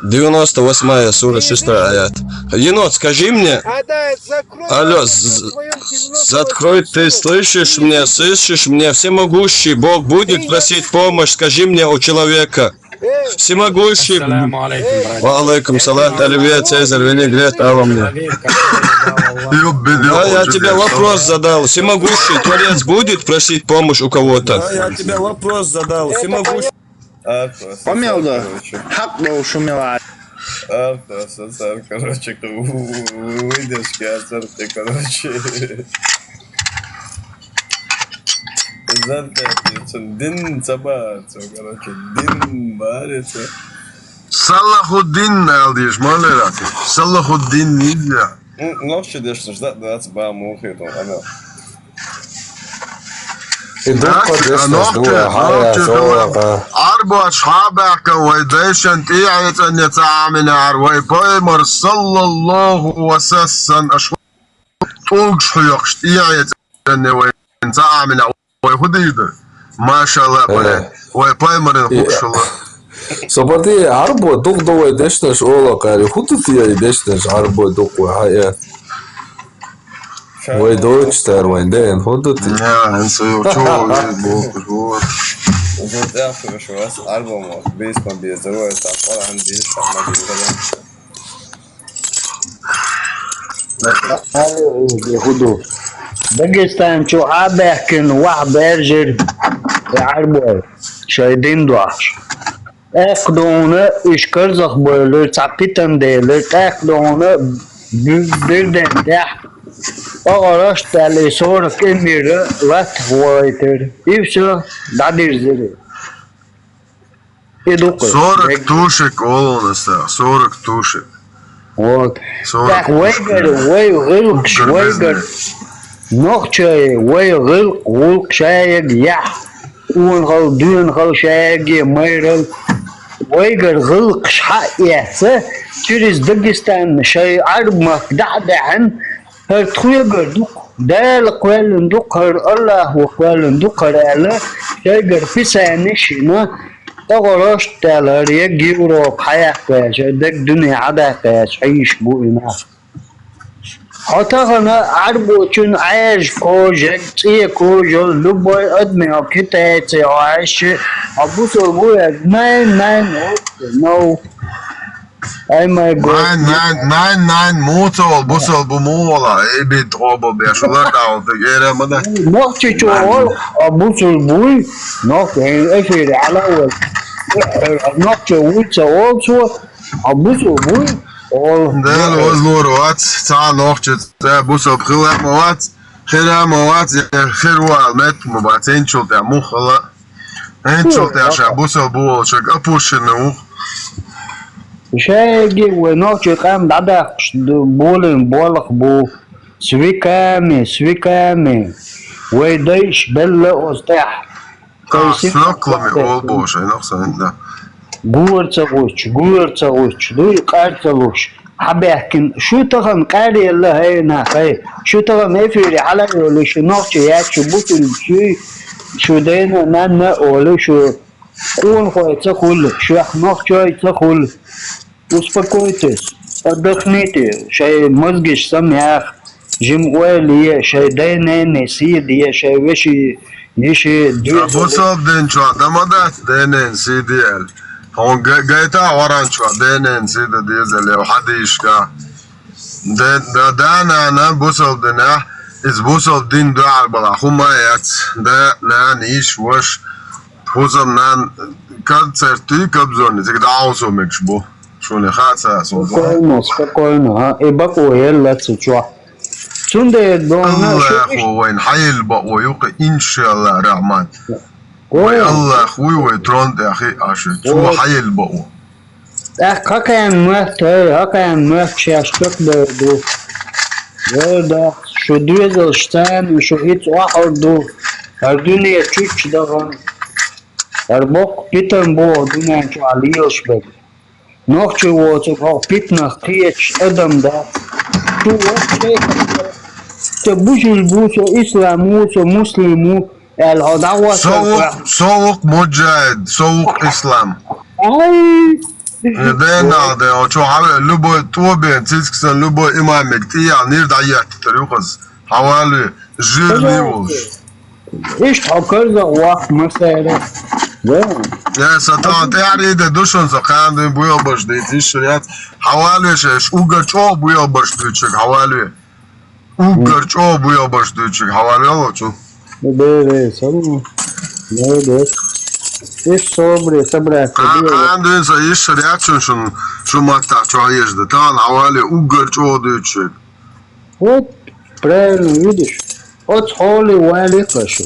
Девяносто восьмая сура, шестой аят. Енот, скажи мне, А, да, закрой Алло, рот, з- в твоём девяносто восьмом закрой, ты слышишь меня, слышишь меня, всемогущий Бог будет просить помощь, скажи мне у человека. Э, Всемогущий. Ассаламу алейкум, братья. Ва алейкум салам, Оливье, Цезарь, винегрет, алам мне. Человек, который дал Аллах. Да, я тебе вопрос задал. Всемогущий Творец будет просить помощь у кого-то? Да, я тебе вопрос задал. Всемогущий. Помелдо. Хак да ушумела. Арта сацар, короче, выдержки ацар те, короче. Зарта, дин цаба, короче, дин бареца. Салахуддин алдиш, малерати. Салахуддин нельзя. Ну, нохчи дешнаш, да, да, цаба мухи, то, ана. И дукка дешнаш дуа, хая, шолака. Арбош хабака вай дешан тиайцан яца аминар вай паймар саллаллаху ва сассан аш тулгш хуйокш тиайцан вай ца амина вай худида. Машалла, вай, вай паймарин хушала. Собади, арбо дук довай дешнаш ола кари. Худути яй дешнаш арбо дук вай хая. Вай дочтар вай ден худути. Я, эн сойо чо, вот. Зонтяху шуас арбо мо. Бейс ма бейс, здоровье, там, Аллах, бейс, там, ма бейс, здоровье. Алло, э, худу. Дагестан чу абехкин вах бержер. Арбо. Шайдин дуаш. ТӀаккха дуьйна уьш карзах бевлира, цхьа питана делира, тӀаккха дуьйна бу-, бирден тӀехь, охьа рашт аьлла, и сорок эмира латтах вайтира. И всё, дӀадирзира. И ду-кх. Сорок тушек олу аса, сорок тушек. Вот. ТӀаккха вайгара, вай гӀиллакхаш, вайгара. Нохчий, вай гӀиллакх, гӀуллакх шайга яхь, къонахалла, доьнахалла шайга майралла. Вайгара гӀиллакхаш хьаэца, через Дагестан шайн Ӏарб-махка дӀа а даьхьна, хӀара тхоьгара ду-кх, Дала кхоьллина ду-кх, хӀара АллахӀа кхоьллина ду-кх хӀара аьлла, шайгара писанеш йина, тӀаккха рашт аьлла, хӀара егга Европа хьаяккха яц, хӀара дерриг дуьне хьадаккха яц, хьийзаш бу и нах. Хьо тахана Ӏарбочун Ӏаьржа кожаг, цӀен кожал, любой адаме, хьо китайце, хьо хьаьшши, хьо бусалба ву яц, nein, nein, no. Ай, май год. Nein, nein, nein, nein, муха ца олу, бусалба муха олу, эй, бит къобал беш, лар дӀа олу, таг эра ма дац. Нохчичо олу, а бусалба вуй, нох-, э, эфире хьала а волу. Нохчо вуй ца олу цо, а бусалба вуй, олу. Дала вазлора вац, цхьа нохчо, цхьа бусалба хила а ма вац, хира а ма вац, хир ву ала меттиг ма бац, хӀинцачул тӀехь муха хила а. ХӀинцачул тӀехь ша бусалба ву волчуьнга опущенный ву-кх. Шайги вай нохчий къам дӀадаккхаш ду-, болийна болх бу. С веками, с веками. Вай дайша белла оцу тӀехь. А, свёклами олу боху шайнах санна, да. Гора ца гӀуттуш, гора ца гӀуттуш, дуй, къар ца луш. Хьабаьхкина, шу тахана къаьръелла, хӀай нах, хӀай. Шу тахана эфире хьала а йолуш, шу нохчий яц, шу бусалба, шу, шу дайна а, нанна а олу, шу къонахой ца хуьлу, шух нохчой ца хуьлу. Успокойтесь, отдохните, шайн мозгаш самаяха, жима ойла е, шайн дай-ненан сий де, шайн вешин, йишин, сан доьзалан. Бусалба дин чохь дан ма дац, дай-ненан сий де аьлла. Хьуна гай-, гайта а Къуръан чохь дай-ненан сий дан деза аьлла, хьадисашкахь. Да-, да-, да-нана бусалба динехь, иза бусалба дин дуьхьал балахь, хӀума а яц, да, нана, йиша, ваша, хӀусамнана, концерт дуй, Кобзоне, цига дӀа Ӏовсо мегаш бу. Шуна хаа ца а, сон ца а. Спокойно, спокойно, а? И бакъо елла цу чохь. Цундела дона АллахӀа вайна хьаелла бакъо ю-кх, иншаАллахӀ Рахьман. Вай АллахӀ вуй, вай трон тӀехь хиъ Ӏаш, цо хьаелла бакъо. ТӀаккха хӀокхарна моьтту, хӀокхарна моьтту шаьш чекхбевр ду. Вер дац, шу доьзалш царна, шу хӀинца охьар ду. ХӀара дуьне чучча дахана. ХӀара боккха питана боху дуьнен чохь лелаш берг. Нохчо воцург хӀокху питанах кхеташ адам дац. Шу вац шайх, со бусулба ву, со ислам ву, со муслим ву, аьлла, хьо дӀахӀоттар. Со ву-кх, со ву-кх муджахид, со ву-кх ислам. Ай! Э, дена, де, хьо чу хьаве, любой тӀо бен, цицкасан любой имамега тӀе яьлла, нир дӀаеттар ю хаза. Хьавалве, жирный волуш. Иштта хьо карзах ваккха массара. Да. Я, сан тахана тӀаьхьарий де ду шуна, со кхана дуьйна буьйлабаш дуьйцу, иштта яц. Хьавалве шайш, уггар чӀогӀа буьйлабаш дуьйцург, хьавалве. Уггар чӀогӀа буьйлабаш дуьйцург, хьавалве ло чу. Бе, бе, сабур. Бе, бе. Иш собри, собрать. Кхана, кхана дуьйна сан иштта яц шуна, шуна, шун маттахь чохь еза ду. Тахана хьавалве, уггар чӀогӀа дуьйцург. Вот, правильно, видишь? Оцу хьоле вале-кх шу.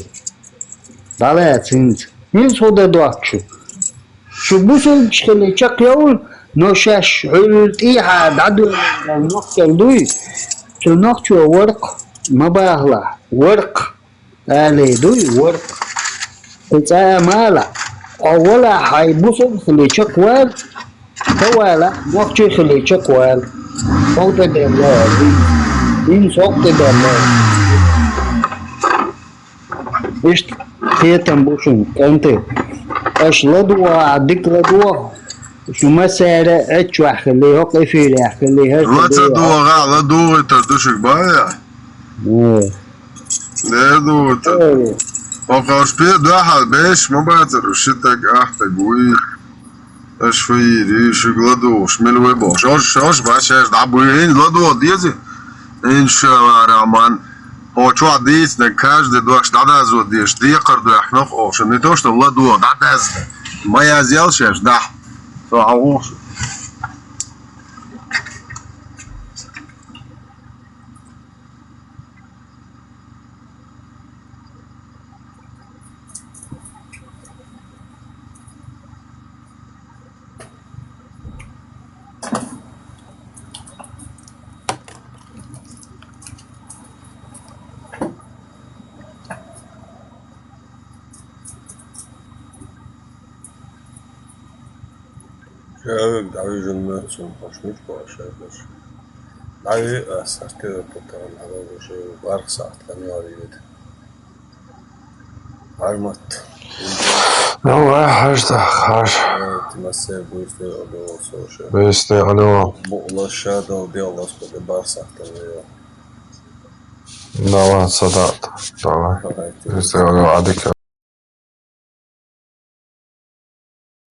ДӀалаьца хӀинца. ХӀинца хӀун дан доцу шу? Шу бусулбаш хилла чекхйовлу, но шаьш хьуьлла тӀехьа дӀадоьллина нохчалла дуй? Цу нохчо вара-кх, ма бахалахь, вара-кх. Алий дуй, вара-кх. Кхин цкъа а ма ала, хьо валахь, хьайн бусулба хилийча кхоьлу, ца валахь, нохчий хилийча кхоьлу. Хьо тӀедевлла, хӀинца хьо тӀедевлла. Иштта кхетам бу шуна, кӀентий. Аша ладогӀа, дика ладогӀа. Шу массара а Ӏаччохь хилий, хӀокху эфирехь хилий, хӀара ладогӀа, ладогӀийтар ду шуьга, бая? Э. Дер ду ву тан. Э. Хьо кхарш пе дуьхьал беш ма бацара, ши таг, ахь таг вуй. Аша хуйийр, шуьга ладугӀуш, мила вай бохуш. Ош, ош, бац, шаьш дӀабуьйхьина, ладугӀу деза. Иншалла Рахьман. Хьо чохь дийцинарг каждый дош дӀадазо дезаш, декхар доьхкина-кх оха шуна. Не то, что ладугӀу, дӀадазда. Ма язъял шаьш, дахь. Bravo. Шер давижунна цун пашнуш башар. Дави асарти тотан ала уже барх саат кани арид. Армат. Ну, ва, хаш да, хаш. Тимасе буйсте одо соша. Буйсте одо. Бу лаша да, де лас по де барх саат кани. Давай, садат. Давай. Давай, ти. Буйсте одо адика.